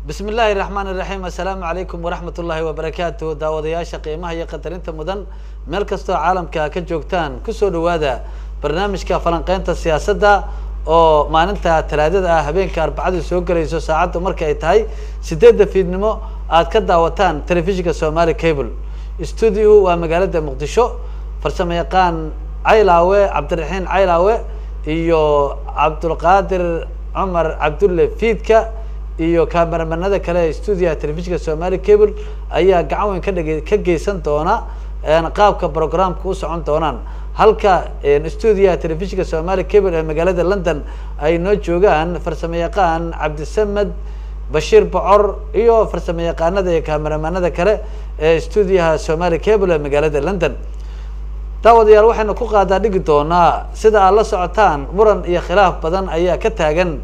Bismi illaahi raxmaan iraxiim. Assalaamu calaykum waraxmat ullaahi wabarakaatu. Daawadayaasha qiimaha iyo qadarinta mudan, meel kastoo caalamka ka joogtaan, kusoo dhawaada barnaamijka falanqeynta siyaasadda oo maalinta Talaadada ah, habeenka Arbacadu soo gelayso, saacaddu marka ay tahay 8-da fiidnimo aad ka daawataan telefishinka Somali Cable. Studio waa magaalada Muqdisho. Farsamo yaqaan Caylaawe Cabdiraxiin Caylaawe iyo Cabdulqaadir Cumar Cabdulle Fiidka iyo cameramanada kale ee stuudiyaha telefishinka Somali Cable ayaa gacan weyn ka dhege ka geysan doona qaabka programka u socon doonaan, halka stuudiyaha telefishinka Somali Cable ee magaalada London ay noo joogaan farsamo yaqaan Cabdisamed Bashiir Bocor iyo farsamo yaqaanada iyo cameramanada kale ee stuudiyaha Somali Cable ee magaalada London. Daawadayaal, waxaynu ku qaadaa dhigi doonaa, sida aad la socotaan, muran iyo khilaaf badan ayaa ka taagan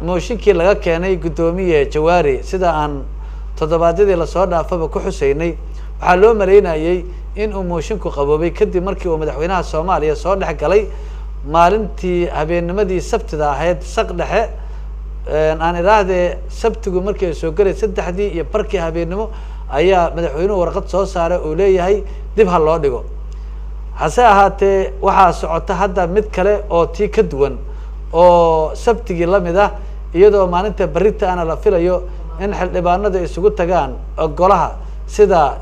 mooshinkii laga keenay guddoomiye Jawaari. Sida aan toddobaadyadii lasoo dhaafaba ku xuseynay, waxaa loo maleynayey in uu moshinku qaboobay kadib markii uu madaxweynaha Soomaaliya soo dhex galay maalintii habeennimadii Sabtida ahayd, saq dhexe aan idhaahdee, Sabtigu markii ay soo gelay 3-dii iyo barkii habeennimo ayaa madaxweynuhu warqad soo saaray uu leeyahay dib ha loo dhigo. Hase ahaatee, waxaa socota hadda mid kale oo tii ka duwan oo Sabtigii lamid ah, iyadoo maalinta berita ana la filayo in xildhibaanadu isugu tagaan golaha, sida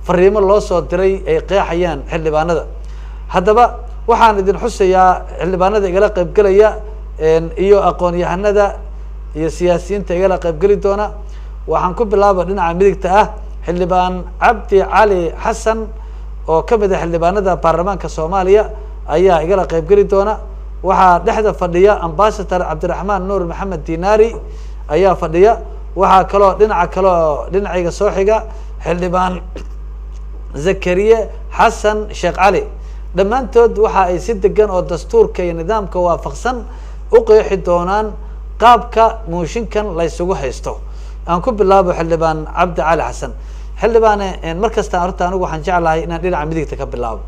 fariimo loo soo diray ay qeexayaan xildhibaanada. Haddaba waxaan idin xusayaa xildhibaanada igala qaybgelaya iyo aqoon-yahanada iyo siyaasiyiinta igala qaybgeli doona. Waxaan ku bilaaba dhinaca midigta ah, xildhibaan Cabdi Cali Xasan oo kamid ah xildhibaanada baarlamaanka Soomaaliya ayaa igala qaybgeli doona. Waxaa dhexda fadhiya Ambassador Cabdiraxmaan Nuur Maxamed Dinari ayaa fadhiya. Waxaa kaloo dhinaca kaleo dhinacayga soo xiga xildhibaan Zakariye Xasan Sheekh Cali. Dhammaantood waxa ay si degan oo dastuurka iyo nidaamka waafaqsan u qeexi doonaan qaabka mooshinkan laysugu haysto. Aan ku bilaabo xildhibaan Cabdi Cali Xasan. Xildhibaane, mar kasta horta anigu waxaan jeclahay inaan dhinaca midigta ka bilaabo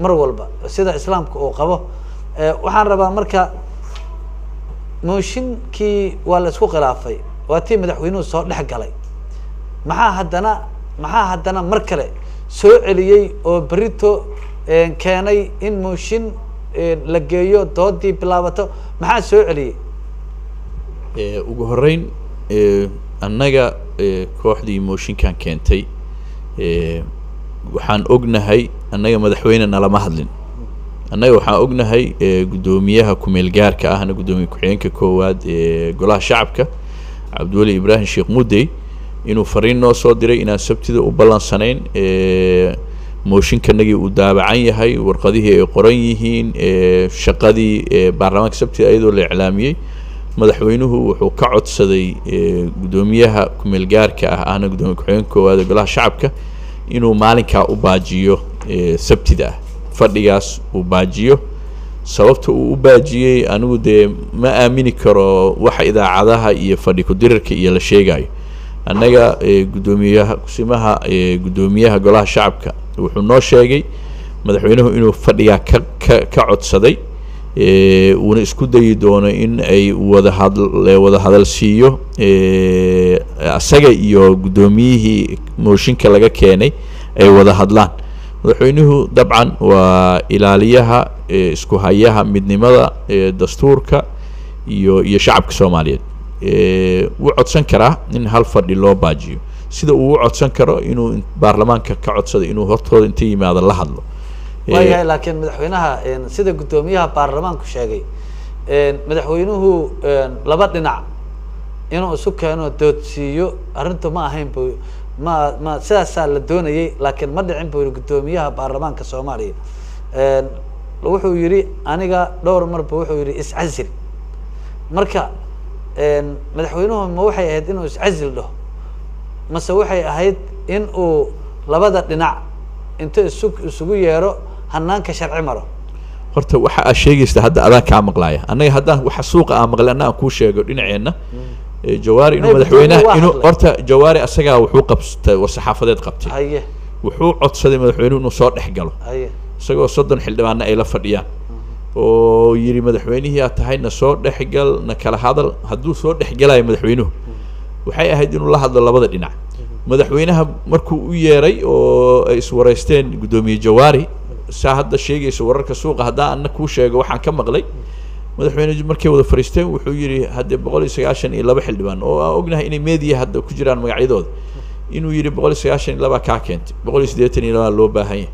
mar walba, sida Islaamka uu qabo. Waxaan rabaa marka, mooshinkii waa la isku khilaafay, waa tii madaxweynuhu soo dhex galay. Maxaa haddana mar kale soo celiyey oo berito keenay in mooshin la geeyo, doodii bilaabato? Maxaa soo celiyey? Ugu horeyn, annaga kooxdii mooshinkan keentay waxaan ognahay annaga madaxweyne nalama hadlin. Annaga waxaan ognahay guddoomiyaha kumeel gaarka ahna guddoomiye ku-xigeenka koowaad ee Golaha Shacabka, Cabdiweli Ibraahim Sheekh Mudey, inuu fariin noo soo diray inaan Sabtida u ballansanayn, mooshinkanagii uu daabacan yahay, warqadihii ay qoran yihiin, shaqadii baarlamaanka Sabtida iyadoo la iclaamiyey. Madaxweynuhu wuxuu ka codsaday guddoomiyaha kumeel gaarka ah ahna guddoomiye ku-xigeenka koowaad ee Golaha Shacabka inuu maalinkaa u baajiyo, Sabtida ah fadhigaas uu baajiyo. Sababta uu u baajiyey anigu dee ma aamini karo waxa idaacadaha iyo fadhi ku-dirirka iyo la sheegayo. Annaga guddoomiyaha, kusimaha guddoomiyaha Golaha Shacabka wuxuu noo sheegay madaxweynuhu inuu fadhigaa ka codsaday, uuna isku dayi doono in ay wada hadal siiyo asaga iyo guddoomiyihii mooshinka laga keenay, ay wada hadlaan. Madaxweynuhu dabcan waa ilaaliyaha, isku hayaha midnimada, dastuurka iyo shacabka Soomaaliyeed. Wuu codsan karaa in hal fadhi loo baajiyo, sida uu u codsan karo inuu baarlamaanka ka codsado inuu hortooda inta yimaado la hadlo. Waayahay, laakiin madaxweynaha, sida guddoomiyaha baarlamaanku sheegay, madaxweynuhu laba dhinac inuu isu keeno, doodsiiyo arrintu ma ahayn bu ma sidaasaa la doonayay, laakiin ma dhicin buu yihi guddoomiyaha baarlamaanka Soomaaliya. Wuxuu yihi aniga dhowr marba wuxuu yihi iscazil. Marka madaxweynuhu ma waxay ahayd inuu iscazil dhaho, mase waxay ahayd in uu labada dhinac inta isugu yeero hanaanka sharci maro? Horta waxa aad sheegaysa hadda adaan kaa maqlaaya. Annaga haddaan waxa suuqa aan maqlay anna aan kuu sheego, dhinaceenna Jawaari inuu May, madaxweynaha guddoomiye waa inuu hadlay. Horta Jawaari asagaa wuxuu qabtay war-saxaafadeed qabtay. Wuxuu codsaday madaxweynuhu inuu soo dhex galo, isagoo 30 xildhibaana ay la fadhiyaan. oo yidhi madaxweynihii aad tahay na soo dhexgal, na kala hadal. Hadduu soo dhexgalayo madaxweynuhu, waxay ahayd inuu la hadlo labada dhinac. Madaxweynaha markuu u yeeray oo ay iswareysteen guddoomiye Jawaari, saa hadda sheegayso wararka suuqa, haddaan anna kuu sheego waxaan ka maqlay, madaxweyne markay wada fariisteen wuxuu yidhi haddee 192 xildhibaan oo aan ognahay inay media hadda ku jiraan magacyadooda, inuu yidhi 192 kaa keentay, 182 loo baahan yahay,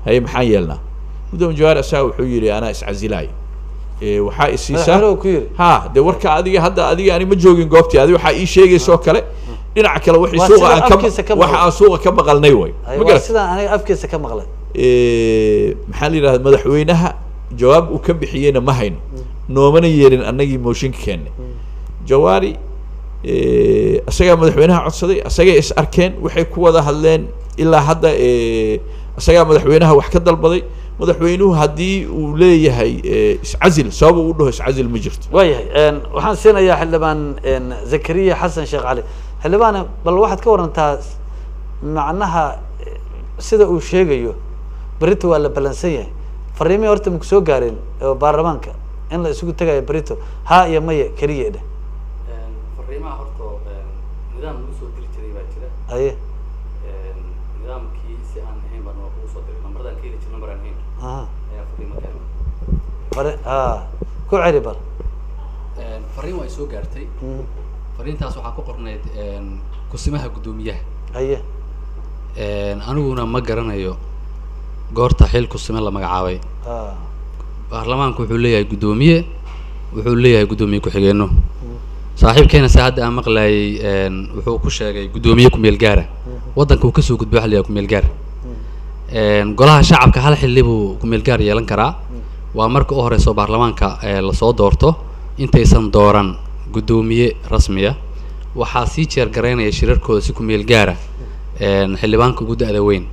haye maxaan yeelnaa? Guddoomiye Jawaari asaga wuxuu yidhi anaa iscasilaayo, waxaa isiisaa Madaxweynuhu ku yidhi. Ha, dee warka adiga hadda adiga ani ma joogin goobtii, adi waxaa ii sheegaysa oo kale dhinaca kale wixii Waa suuqa sidaan aan ka afkiisa ka waxa maqlay. aan suuqa ka maqalnay way Ay, ma waa garat sidaan aniga afkiisa ka maqlay. Maxaa la yidhahda, madaxweynaha jawaab uu ka bixiyeyna ma hayno, noomana yeerin annagii mooshinka keennay. Jawaari isagaa madaxweynaha codsaday, isagay is arkeen, waxay ku wada hadleen ilaa hadda isagaa madaxweynaha wax ka dalbaday. Madaxweynuhu haddii uu leeyahay iscasil, sabab uu u dhaho iscasil ma jirto. Waayahay, waxaan siinayaa xildhibaan Zakariya Xasan Sheekh Cali. Xildhibaane, bal waxaad ka warantaa macnaha sida uu sheegayo berito waa la balansan yahay, fariimihii horta maku soo gaareen oo baarlamaanka in la isugu tegayo berito, haa iyo maya keliya dheh? Fariimaha horta nidaam lagu soo diri jiray baa jira. Aye. Nidaamkii si aan ahayn baan waa kugu soo diray, nambaradaan ka heli jiray nambar aan ahayn ayaa fariimo keenay. Fari ha ku celi bal. Fariin waa ay soo gaartay. Fariintaas waxaa ku qornayd kusimaha guddoomiyaha. Aye. Aniguna ma garanayo goorta xil kusime la magacaabay. Baarlamaanku wuxuu leeyahay guddoomiye, wuxuu leeyahay guddoomiye ku-xigeenno. Saaxiibkeena se hadda aan maqlayay wuxuu ku sheegay guddoomiye ku-meel gaara, waddanka uu kasoo gudbay waxa la yidhaha ku-meel gaar. Golaha shacabka hal xilli buu ku-meel gaar yeelan karaa, waa marka u horeyso baarlamaanka lasoo doorto intaysan dooran guddoomiye rasmiya. Waxaa sii jeer garaynaya shirarkooda si ku-meel gaara xildhibaanka ugu da'da weyn.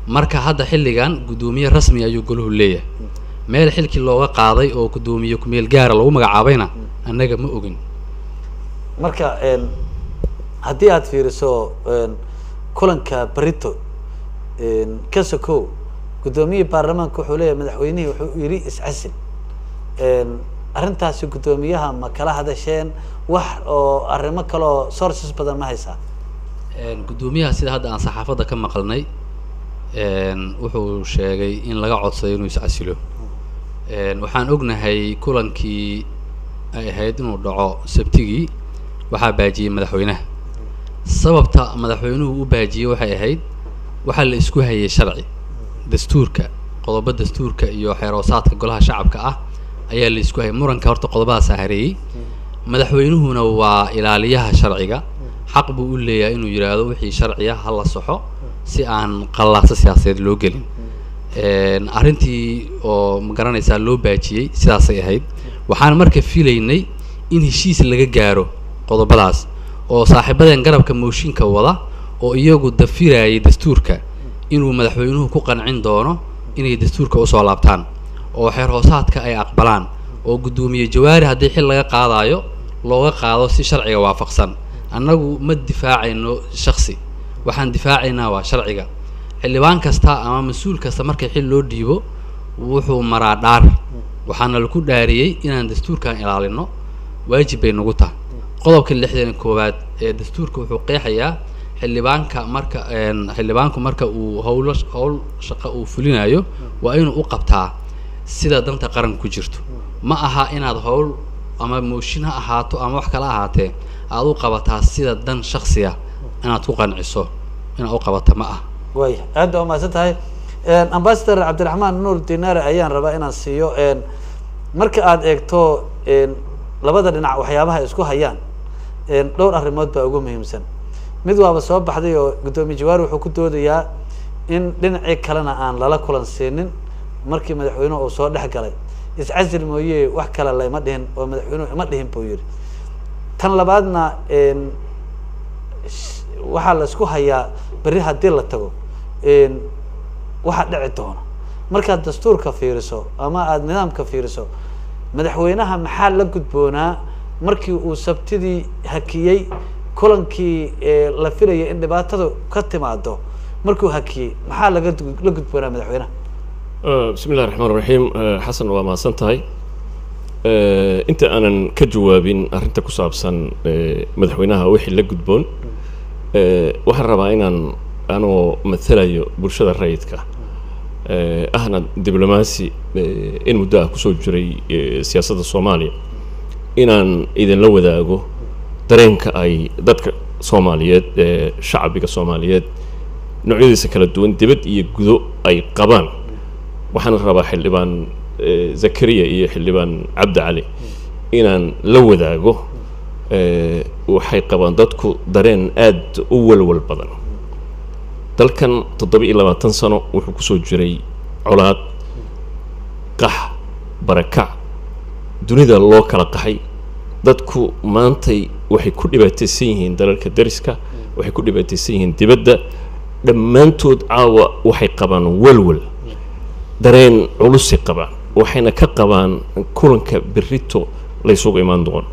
Marka hadda xilligan guddoomiye rasmi ayuu golahu leeyahay, meel xilkii looga qaaday oo guddoomiye ku-meel gaara lagu magacaabayna annaga ma ogin. Marka haddii aad fiiriso kulanka berito ka sokow, guddoomiyihii baarlamaanka wuxuu leeyahay madaxweynihii wuxuu yidhi iscasil. Arrintaasi guddoomiyaha ma kala hadasheen wax oo arrimo kale oo sources badan ma haysaa? Guddoomiyaha sida hadda aan saxaafadda ka maqalnay wuxuu sheegay in laga codsaday inuu iscasilo. Waxaan ognahay kulankii ay ahayd inuu dhaco sabtigii waxaa baajiyey madaxweynaha. Sababta madaxweynuhu u baajiyey waxay ahayd waxaa la isku hayay sharci dastuurka, qodobo dastuurka iyo xeeroosaadka golaha shacabka ah ayaa la isku hayay. Muranka horta qodobadaasaa hareeyey. Madaxweynuhuna waa ilaaliyaha sharciga, xaq buu u leeyahay inuu yidhaahdo wixii sharciya ha la saxo si aan qallaasa siyaasadeed loo gelin. Arrintii oo ma garanaysaa loo baajiyey sidaasay ahayd. Waxaan marka filaynay in heshiis laga gaaro qodobadaas oo saaxiibadeen garabka mooshinka wada oo iyagu dafirayay dastuurka inuu madaxweynuhu ku qancin doono inay dastuurka usoo laabtaan oo xeer hoosaadka ay aqbalaan oo guddoomiye Jawaari haddii xil laga qaadayo looga qaado si sharciga waafaqsan. Annagu ma difaacayno shaksi, waxaan difaacaynaa waa sharciga. Xildhibaan kasta ama mas-uul kasta markii xil loo dhiibo wuxuu maraa dhaar, waxaana laku dhaariyey inaan dastuurkan ilaalino, waajib bay nagu tahay. Qodobka 61aad ee dastuurka wuxuu qeexayaa xildhibaanka marka xildhibaanku marka uu howlo howl shaqo uu fulinayo waa inuu u qabtaa sida danta qaranka ku jirto. Ma aha inaad howl ama mooshin ha ahaato ama wax kale ahaatee aad u qabataa sida dan shaksiya inaad ku qanciso inaad u qabata ma aha. Waaya, aad baa umahadsan tahay. Ambassador Cabdiraxmaan Nuur Dinaare ayaan rabaa inaan siiyo. Marka aad eegto labada dhinac waxyaabaha ay isku hayaan, dhowr arrimood baa ugu muhiimsan. Mid waaba soo baxday oo guddoomiye Jawaari wuxuu ku doodayaa in dhinacii kalena aan lala kulan siinin markii madaxweynuhu uu soo dhex galay, iscasil mooye wax kale layma dhihin oo madaxweynuhu ima dhihin buu yidhi. Tan labaadna waxaa la isku hayaa berri haddii la tago waxaa dhici doona. Markaad dastuurka fiiriso ama aada nidaamka fiiriso, madaxweynaha maxaa la gudboonaa markii uu sabtidii hakiyey kulankii la filayay in dhibaatadu ka timaado? Markuu hakiyey maxaa laga la gudboonaa madaxweynaha? Bismi illahi raxmaan raxiim. Xasan, waa mahadsan tahay. Inta aanan ka jawaabin arrinta ku saabsan madaxweynaha wixii la gudboon, waxaan rabaa inaan anoo mathalayo bulshada rayidka ahna diblomaasi in muddo ah kusoo jiray siyaasadda Soomaaliya inaan idinla wadaago dareenka ay dadka Soomaaliyeed ee shacbiga Soomaaliyeed noocyadiisa kala duwan, dibad iyo gudo, ay qabaan. Waxaan rabaa xildhibaan Zakariya iyo xildhibaan Cabdi Cali inaan la wadaago. Waxay qabaan dadku dareen aad u walwal badan. Dalkan 27 sano wuxuu kusoo jiray colaad, qax, barakac, dunida loo kala qaxay. Dadku maantay waxay ku dhibaataysan yihiin dalalka dariska, waxay ku dhibaataysan yihiin dibadda. Dhammaantood caawa waxay qabaan walwal, dareen culusay qabaan, waxayna ka qabaan kulanka berrito laysugu imaan doono.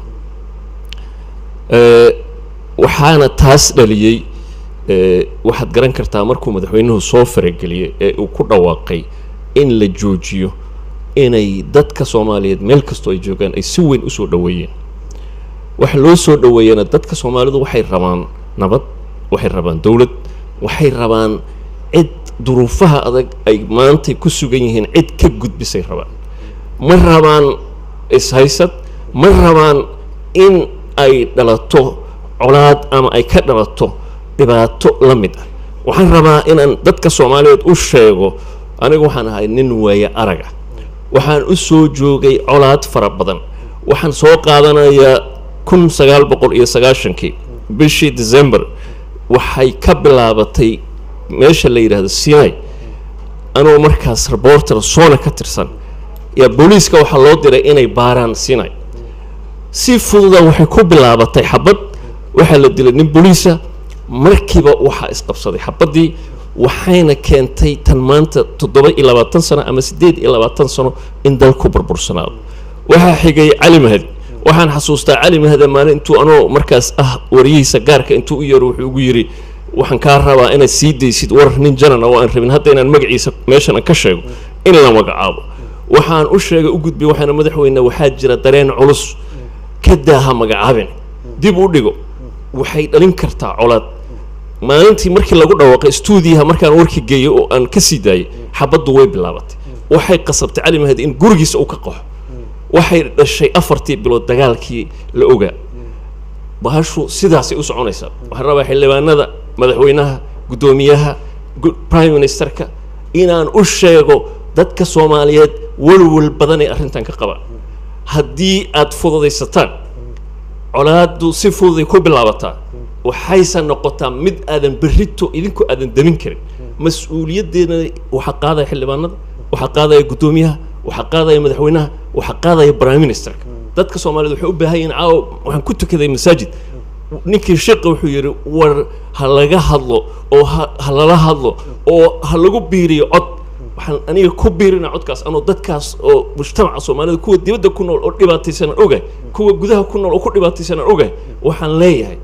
Waxaana taas dhaliyey, waxaad garan kartaa, markuu madaxweynuhu soo farageliyey ee uu ku dhawaaqay in la joojiyo, inay dadka Soomaaliyeed meel kastoo ay joogaan ay si weyn usoo dhoweeyeen. Waxa loo soo dhoweeyena, dadka Soomaalidu waxay rabaan nabad, waxay rabaan dowlad, waxay rabaan cid duruufaha adag ay maantay ku sugan yihiin cid ka gudbisay rabaan. Ma rabaan ishaysad, ma rabaan in ay dhalato colaad ama ay ka dhalato dhibaato la mid ah. Waxaan rabaa inaan dadka Soomaaliyeed u sheego, anigu waxaan ahay nin waaye araga, waxaan u soo joogay colaad fara badan. Waxaan soo qaadanayaa 1990-kii bishii December, waxay ka bilaabatay meesha la yidhaahdo Sinai. Anuu markaas reporter soona ka tirsan yaa booliiska waxaa loo diray inay baaraan Sinai. Si fududa waxay ku bilaabatay xabad, waxaa la dilay nin booliisa. Markiiba waxaa isqabsaday xabaddii, waxayna keentay tan maanta 27 sano ama 28 sano in dalku burbursanaado. Waxaa xigay Cali Mahdi. Waxaan xasuustaa Cali Mahdi maalin intuu anoo markaas ah wariyihiisa gaarka intuu u yeero, wuxuu ugu yidhi: "Waxaan kaa rabaa inaad sii daysid war nin janana oo aan rabin hadda inaan magaciisa meeshan aan ka sheego in la magacaabo." Waxaan u sheegay, u gudbiyey, waxaana: "Madaxweyne, waxaa jira dareen culus, ka daaha magacaabin, dib u dhigo, waxay dhalin kartaa colaad." Maalintii markii lagu dhawaaqay stuudiyaha, markaan warka geeyey oo aan ka sii daayey, xabaddu way bilaabatay. Waxay qasabtay Cali Mahdi in gurigiisa uu ka qaxo. Waxay dhashay 4-tii bilood dagaalkii la ogaa. Bahashu sidaasay u soconaysaa. Waxaan rabaa xildhibaanada, madaxweynaha, guddoomiyaha, prime ministerka inaan u sheego dadka Soomaaliyeed walwal badanay arrintan ka qabaan. Haddii aad fududaysataan, colaaddu si fududay ku bilaabataa, waxaysan noqotaa mid aadan berrito idinku aadan damin karin. Mas-uuliyaddeena waxaa qaadaya xildhibaanada, waxaa qaadaya guddoomiyaha, waxaa qaadaya madaxweynaha, waxaa qaadaya prime ministerka. Dadka Soomaaliyed waxay u baahan yihiin, caawa waxaan ku tukaday masaajid, ninkii shiqa wuxuu yidhi: "War ha laga hadlo oo ha lala hadlo oo ha lagu biiriyo cod." Waxaan aniga ku biirina codkaas anoo dadkaas oo mujtamaca Soomaalida, kuwa dibadda ku nool oo dhibaataysan aan ogahay, kuwa gudaha ku nool oo ku dhibaataysan aan ogahay. Waxaan leeyahay,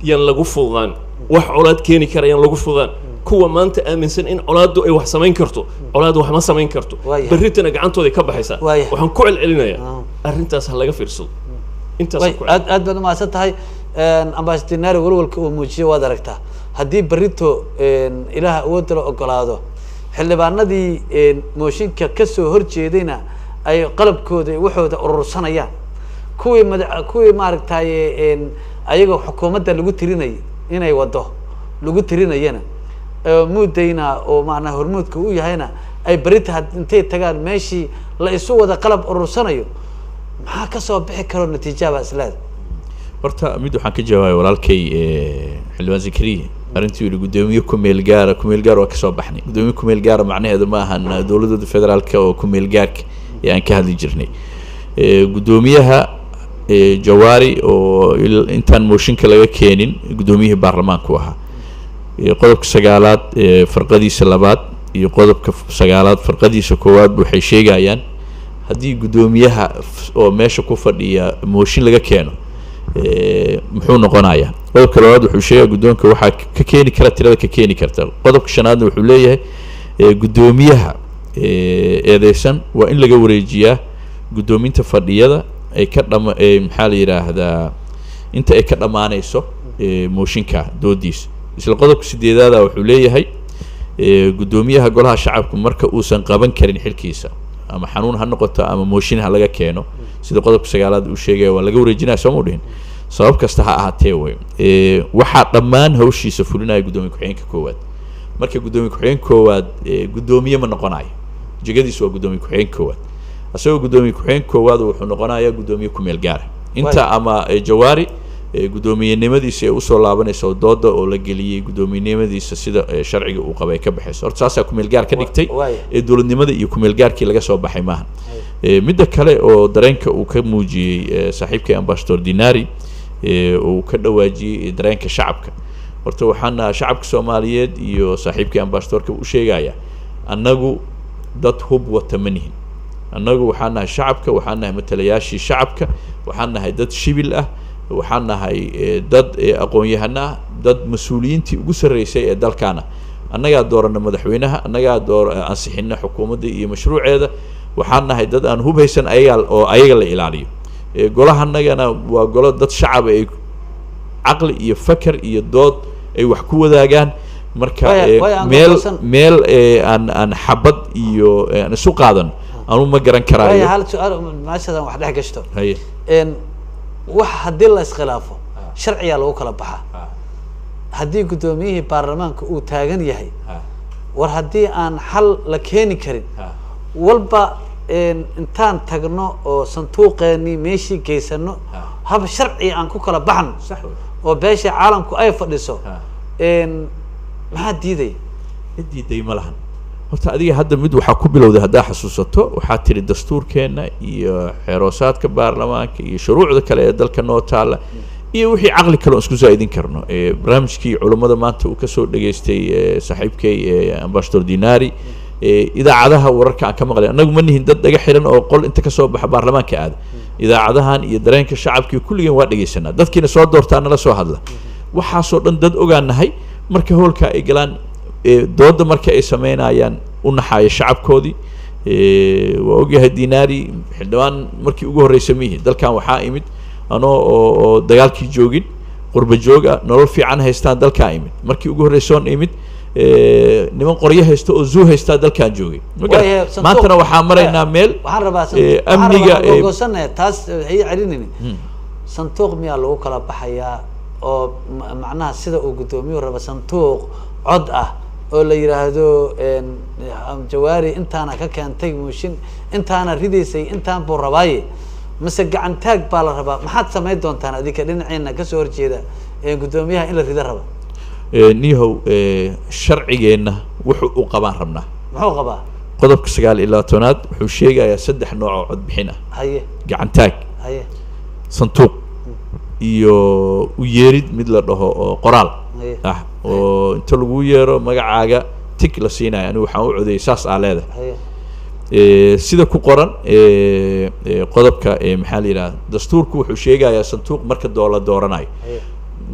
yaan lagu fududaan wax colaad keeni kara, yaan lagu fududaan. Kuwa maanta aaminsan in colaaddu ay wax samayn karto, colaaddu wax ma samayn karto. Berritana gacantooday ka baxaysaa. Waxaan ku celcelinayaa, arrintaas ha laga fiirsado. Intaas way aad aad baad umahadsan tahay, Ambassador Nari. Walwalka uu muujiyo waad aragtaa. Haddii berrito Ilaah awoodda la ogolaado, xildhibaanadii mooshinka kasoo horjeedayna ay qalabkooda iyo waxooda urursanayaan, kuwii mada kuwii maaragtay ayagoo xukuumadda lagu tirinayay inay wado lagu tirinayana, muudayna oo maanaa hormuudka u yahayna, ay berrita intay tagaan meeshii la isu wada qalab urursanayo, maxaa kasoo bixi karo natiijaba isleeda? Horta mid waxaan ka jawaabay walaalkay xildhibaan Zakariya, arrintii yidhi guddoomiye ku-meel gaara. Ku-meel gaar waa kasoo baxnay. Guddoomiye ku-meel gaara macnaheedu ma ahan dowladda federaalka oo ku-meel gaarka ee aan ka hadli jirnay. Guddoomiyaha Jawaari oo intaan mooshinka laga keenin guddoomiyihii baarlamaanku ahaa, qodobka 9aad farqadiisa labaad iyo qodobka 9aad farqadiisa koowaad waxay sheegayaan haddii guddoomiyaha oo meesha ku fadhiya mooshin laga keeno muxuu noqonayaa. Qodobka labaad wuxuu sheegaya guddoonka waxaa ka keeni kara tirada ka keeni karta. Qodobka shanaadna wuxuu leeyahay guddoomiyaha eedeysan waa in laga wareejiyaa guddoominta fadhiyada ay ka dhama maxaa la yidhaahdaa inta ay ka dhammaanayso mooshinka doodiisa. Isla qodobka sideedaada wuxuu leeyahay guddoomiyaha golaha shacabku marka uusan qaban karin xilkiisa, ama xanuun ha noqoto ama mooshin ha laga keeno, sida qodobka sagaalaad uu sheegaya, waa laga wareejinaya, soo ma dhihin? Sabab kasta ha ahaatee wey, waxaa dhammaan hawshiisa fulinaya guddoomiye ku-xigeenka koowaad. Marka guddoomiye ku-xigeenka koowaad guddoomiye ma noqonayo, jegadiisu waa guddoomiye ku-xigeenka koowaad. Isagoo guddoomiye ku-xigeenka koowaad wuxuu noqonayaa guddoomiye ku-meel gaara inta ama Jawaari guddoomiyenimadiisa ee usoo laabanaysa oo dooda oo la geliyey guddoomiyenimadiisa sida sharciga uu qabay ay ka baxayso. Horta saasaa ku-meel gaar ka dhigtay ee dowladnimada iyo ku-meel gaarkii laga soo baxay maaha. Midda kale oo dareenka uu ka muujiyey saaxiibkay Ambassador Dinari uu ka dhawaajiyey dareenka shacabka, horta waxaana shacabka Soomaaliyeed iyo saaxiibkii ambassadorka u sheegaya, annagu dad hub wata ma nihin. Annagu waxaan nahay shacabka, waxaan nahay matalayaashii shacabka, waxaan nahay dad shibil ah, waxaan nahay dad aqoon-yahano ah, dad mas-uuliyiintii ugu sarreysay ee dalkaana. Annagaa doorana madaxweynaha, annagaa door ansixina xukuumadda iyo mashruuceeda. Waxaan nahay dad aan hub haysan ayagaa oo ayaga la ilaaliyo. Golahanagana waa golo dad shacaba ay caqli iyo fakar iyo dood ay wax ku wadaagaan. Marka meel meel aan xabad iyo aan isu qaadano anu ma garan karaayo. Hal su-aal meeshadan wax dhex gashto. Haye. Wax haddii la iskhilaafo sharciyaa lagu kala baxaa. Haddii guddoomiyihii baarlamaanka uu taagan yahay, war haddii aan xal la keeni karin walba intaan tagno oo sanduuqeenii meeshii geysano, hab sharci aan ku kala baxno oo beesha caalamku ay fadhiso, maxaa diidaya? Cid diiday ma lahan. Horta adiga hadda mid waxaa ku bilowday haddaa xasuusato, waxaa tiri dastuurkeenna iyo xeeroosaadka baarlamaanka iyo shuruucda kale ee dalka noo taalla iyo wixii caqli kale oon isku zaa'idin karno. Barnaamijkii culummada maanta uu kasoo dhageystay saaxiibkay Ambassador Dinari, idaacadaha wararka aan ka maqlay, annagu ma nihin dad dhaga xiran oo qol inta kasoo baxa baarlamaanka aada. Idaacadahan iyo dareenka shacabkii kulligeen waa dhegaysanaa, dadkiina soo doortaa nala soo hadla, waxaasoo dhan dad ogaanahay. Marka hoolka ay galaan dooda marka ay sameynayaan u naxaayo shacabkoodii. Waa ogyahay Dinari xildhibaan markii ugu horreysay mihi dalkan, waxaa imid anoo oo dagaalkii joogin, qurba joog ah, nolol fiican haystaan dalkaa imid. Markii ugu horreysoon imid niman qoryo haysta oo zoo haystaa dalkaan joogay. Maantana waxaa maraynaa meel waxaan rabaa amniga goosana taas hay celinayni. Sanduuq miyaa lagu kala baxayaa oo macnaha sida uu guddoomiyuhu raba, sanduuq cod ah oo la yidhaahdo Jawaari intaana ka keentay mooshin, intaana ridaysay, intaan buu rabaaye, mise gacan taag baa la rabaa? Maxaad samayn doontaan adinka dhinaciina kasoo horjeeda guddoomiyaha in la rido raba? Nihow, sharcigeenna wuxuu u qabaan rabnaa. Muxuu qabaa? Qodobka 29aad wuxuu sheegayaa saddex nooc oo codbixin ah. Haye. Gacan taag, Haye. sanduuq iyo u yeerid mid la dhaho oo qoraal Haye. ah oo inta lagu yeero magacaaga tig la siinayo, anigu waxaan u codeeyay saas aa leedahay. Haye. Sida ku qoran qodobka maxaa la yidhahda dastuurku wuxuu sheegayaa sanduuq marka doo la dooranayo. Haye.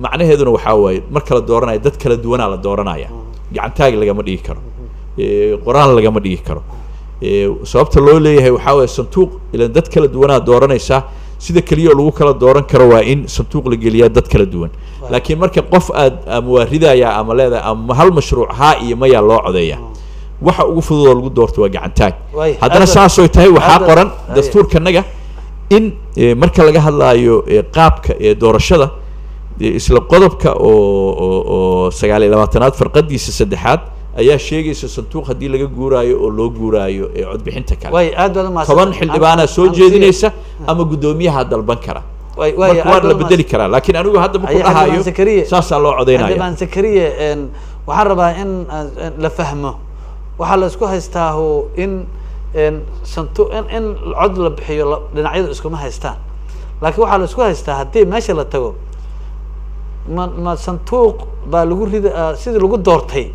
Macnaheeduna waxaa waaye marka la dooranayo dad kala duwanaa la dooranaya, gacantaag lagama dhigi karo, qoraal lagama dhigi karo. Sababta loo leeyahay waxaa waaye sanduuq ilan dad kala duwanaa dooranaysaa, sida keliya oo lagu kala dooran karo waa in sanduuq la geliyaa dad kala duwan. Laakiin marka qof aad ama waa ridayaa ama leedahay ama hal mashruuc haa iyo mayaa loo codeeya, waxa ugu fudud oo lagu doorto waa gacantaag. Waay, haddana aad saasoy tahay waxaa aad qoran haye. dastuurkanaga in marka laga hadlaayo qaabka doorashada, isla qodobka oo 29aad farqadiisa saddexaad ayaa sheegaysa sanduuq haddii laga guuraayo oo loo guuraayo codbixinta kale. Way, aad baad umahadsan. 10 xildhibaanaa soo jeedinaysa ama guddoomiyaha dalban kara. Way way Marka waa la bedeli karaa, laakiin anigu hadda ma ku Haye, Xildhibaan dhahayo Zakariye. saasaa loo codeynaya. Xildhibaan Zakariye, waxaan rabaa in la fahmo waxaa la isku haystaahu in santu in cod la bixiyo dhinacyadu iskuma haystaan, laakiin waxaa la isku haystaa haddii meesha la tago ma sanduuq baa lagu rida sidii lagu doortay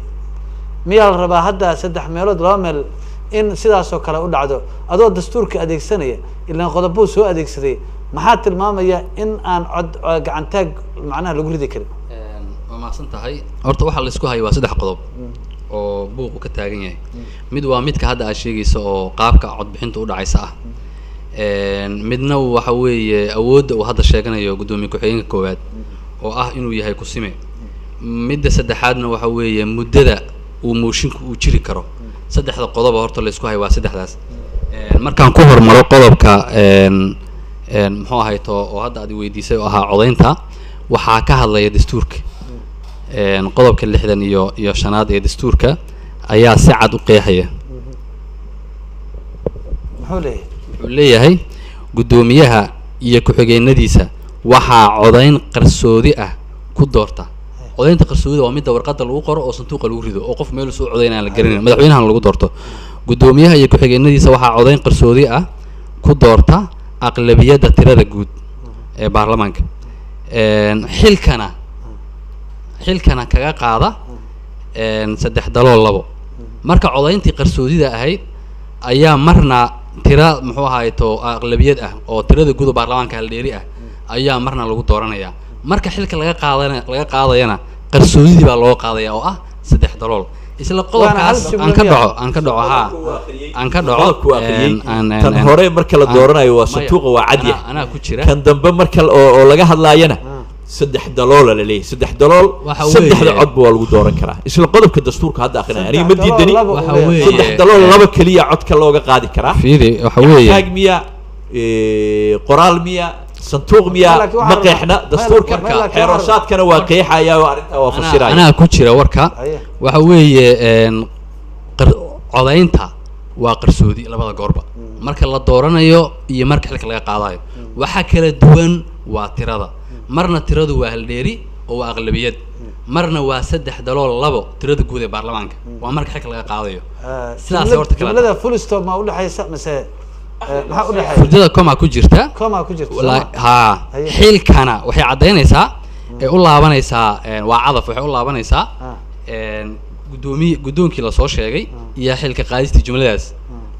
miyaa la rabaa hadda saddex meelood laba meel in sidaas oo kale u dhacdo adoo dastuurka adeegsanaya, ilaan qodobuu soo adeegsaday, maxaa tilmaamaya in aan cod gacantaag macnaha lagu ridi karin? Waa mahadsan tahay. Horta waxaa la isku hayo waa saddex qodob. oo buuqu ka taagan yahay. Mid waa midka hadda aad sheegaysa oo qaabka codbixinta u dhacaysa ah. Midna waxa weeye awoodda uu hadda sheeganayo guddoomiye ku-xigeenka koowaad oo ah inuu yahay kusime. Midda saddexaadna waxa weeye muddada uu moshinku uu jiri karo. Saddexda qodoba horta la isku hayo waa saddexdaas. Markaan ku hormaro qodobka een een muxuu ahayto oo hadda aad i weydiisay oo ahaa codaynta, waxaa ka hadlaya dastuurka. Qodobka 65aad ee dastuurka ayaa si cad u qeexaya. Muxuu leeyahay? Wuxuu leeyahay guddoomiyaha iyo ku-xigeenadiisa waxaa codayn qarsoodi ah ku doorta. Codaynta qarsoodida waa midda warqadda lagu qoro oo sanduuqa lagu rido oo qof meel soo codaynayaan la garanayn, madaxweynahan lagu doorto. Guddoomiyaha iyo ku-xigeenadiisa waxaa codayn qarsoodi ah ku doorta aqlabiyadda tirada guud ee baarlamaanka. Xilkana kaga qaada 2/3. Marka codayntii qarsoodida ahayd ayaa marna tira muxuu ahayto aqlabiyad ah oo tirada guud oo baarlamaanka haldheeri ah ayaa marna lagu dooranayaa. Marka xilka laga qaadana laga qaadayana qarsoodidii baa loo qaadaya oo ah 3 dalool. Isla qodobkaas hal aan ka jumlo dhaco, aan ka dhaco, haa, aan ka dhaco. Qodobku waa akhriyey. Een Tan hore marka la dooranayo waa maya, sanduuqa waa cad yahay. Anaa ku jira. Kan dambe marka oo laga hadlaayana 3 daloola la leeyahay, 3 dalool. Waxa Saddexda weeye- codba waa lagu dooran karaa isla qodobka dastuurka hadda akrinaya. Aniga ma 3 dalool diidani. 2 Waxa uu leeyahay. weeye- 3 dalool 2 keliya codka looga qaadi karaa. Fiiri, waxa weeye Taag miya, qoraal miya, sanduuq miya? Laakiin Ma waxaa qeexna rabaa- dastuurka. laakiin waxaa Xeeroosaadkana waa qeexaya oo arrintaa waa fasiraya. Anaa ku jira warka. Aye. Waxa weeye codaynta waa qarsoodi labada goorba, marka la dooranayo iyo marka xilka laga qaadayo. Waxa kala duwan waa tirada. Marna tiradu waa haldheeri oo waa aqlabiyad, marna waa 2/3 tirada guud ee baarlamaanka, waa marka xilka laga qaadayo. Sidaas horta kala Jumlada full stop ma udhexaysa mise maxaa udhexeeya? Furdada coma ku jirta. Coma ku jirta, soo ma? Haa. Haye. Xilkana waxay caddaynaysaa ee u laabanaysaa waa cadaf, waxay u laabanaysaa guddoomiye guddoonkii lasoo sheegay iyo xilka qaadistii jumladaas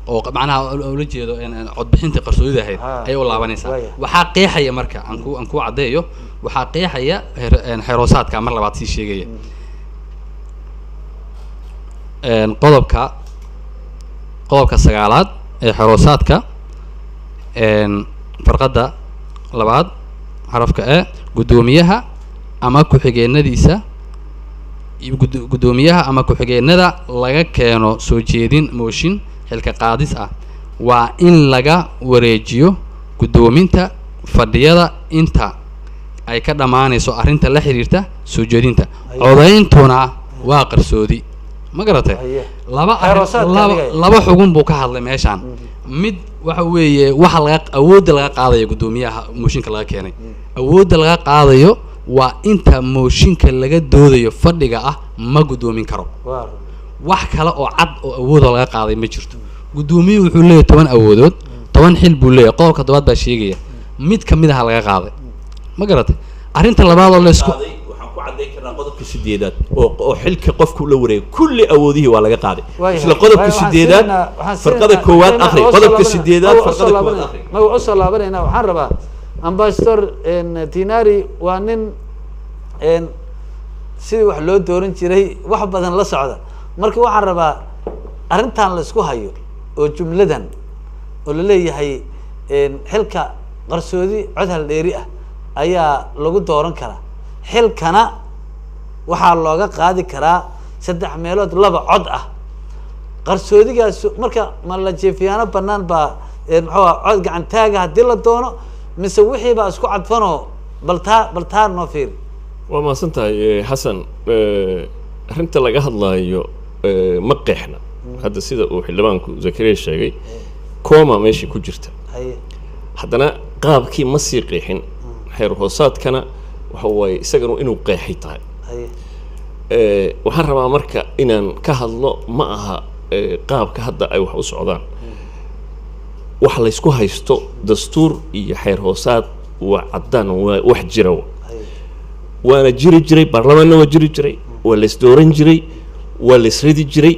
oo macnaha ula jeedo een, een, codbixintii qarsoodida ahayd ayay u laabanaysaa. Waaya. Waxaa qeexaya marka aan ku caddeeyo, waxaa qeexaya xeeroosaadka mar labaad sii sheegaya. Qodobka 9aad ee xeroosaadka, farqadda labaad xarafka e, guddoomiyaha ama ku-xigeenadiisa iyo guddoomiyaha ama ku-xigeenada laga keeno soo jeedin mooshin xilka qaadis ah waa in laga wareejiyo guddoominta fadhiyada inta ay ka dhammaanayso arrinta la xiriirta soo jeedinta. Codayntuna waa qarsoodi, ma garatay? Haye. Laba arrin- Xeeroosaadka dhigaya. Laba xugun buu ka hadlay meeshaan. Mid waxa weeye waxa laga awoodda laga qaadayo guddoomiyaha mooshinka laga keenay. Awoodda laga qaadayo waa inta mooshinka laga doodayo fadhiga ah ma guddoomin karo. Waa run. Wax kale oo cad oo awoodoo laga qaaday ma jirto. Guddoomiyuhu wuxuu leeyahay 10 awoodood, 10 xil buu leeyahay, qodobka toddobaad baa sheegaya. Mid ka mid aha laga qaaday, ma garatay? Arrinta labaad oo laysku Qaaday, waxaan ku caddayn karnaa qodobka 8aad oo xilka qofku la wareegay kulli awoodihii waa laga qaaday. Waayahay. Isla qodobka Waayo, waxaan 8aad waxaan farqada siinaynaa- koowaad akhri. waa usoo Qodobka laabanayna- 8aad waa usoo farqada koowaad laabanayna- akhri. Ma waa usoo laabanayna. Waxaan rabaa ambassador Dinari, waa nin sidii wax loo dooran jiray wax badan la socda. Marka waxaan rabaa arrintan la isku hayo oo jumladan oo laleeyahay xilka qarsoodi cod haldheeri ah ayaa lagu dooran karaa, xilkana waxaa looga qaadi karaa 2/3 cod ah. Qarsoodigaas marka ma la jiifiyaano banaan baa muxuu aha cod gacan taaga haddii la doono, mise wixii baa isku cadfanoo? Bal taa noo fiiri. Waa mahadsan tahay Xasan. Arrinta laga hadlaayo ma qeexna hadda sida uu xildhibaanku Zakariya sheegay, coma meeshii ku jirta. Haddana qaabkii ma sii qeexin, xeer hoosaadkana waxa waaye isaganu inuu qeexay tahay. Waxaan rabaa marka inaan ka hadlo ma aha qaabka hadda ay wax u socdaan. Waxa laysku haysto dastuur iyo xeer hoosaad waa caddaan, waa wax jira wa. Waana jiri jiray, baarlamaanna waa jiri jiray, waa la isdooran jiray, waa la isridi jiray,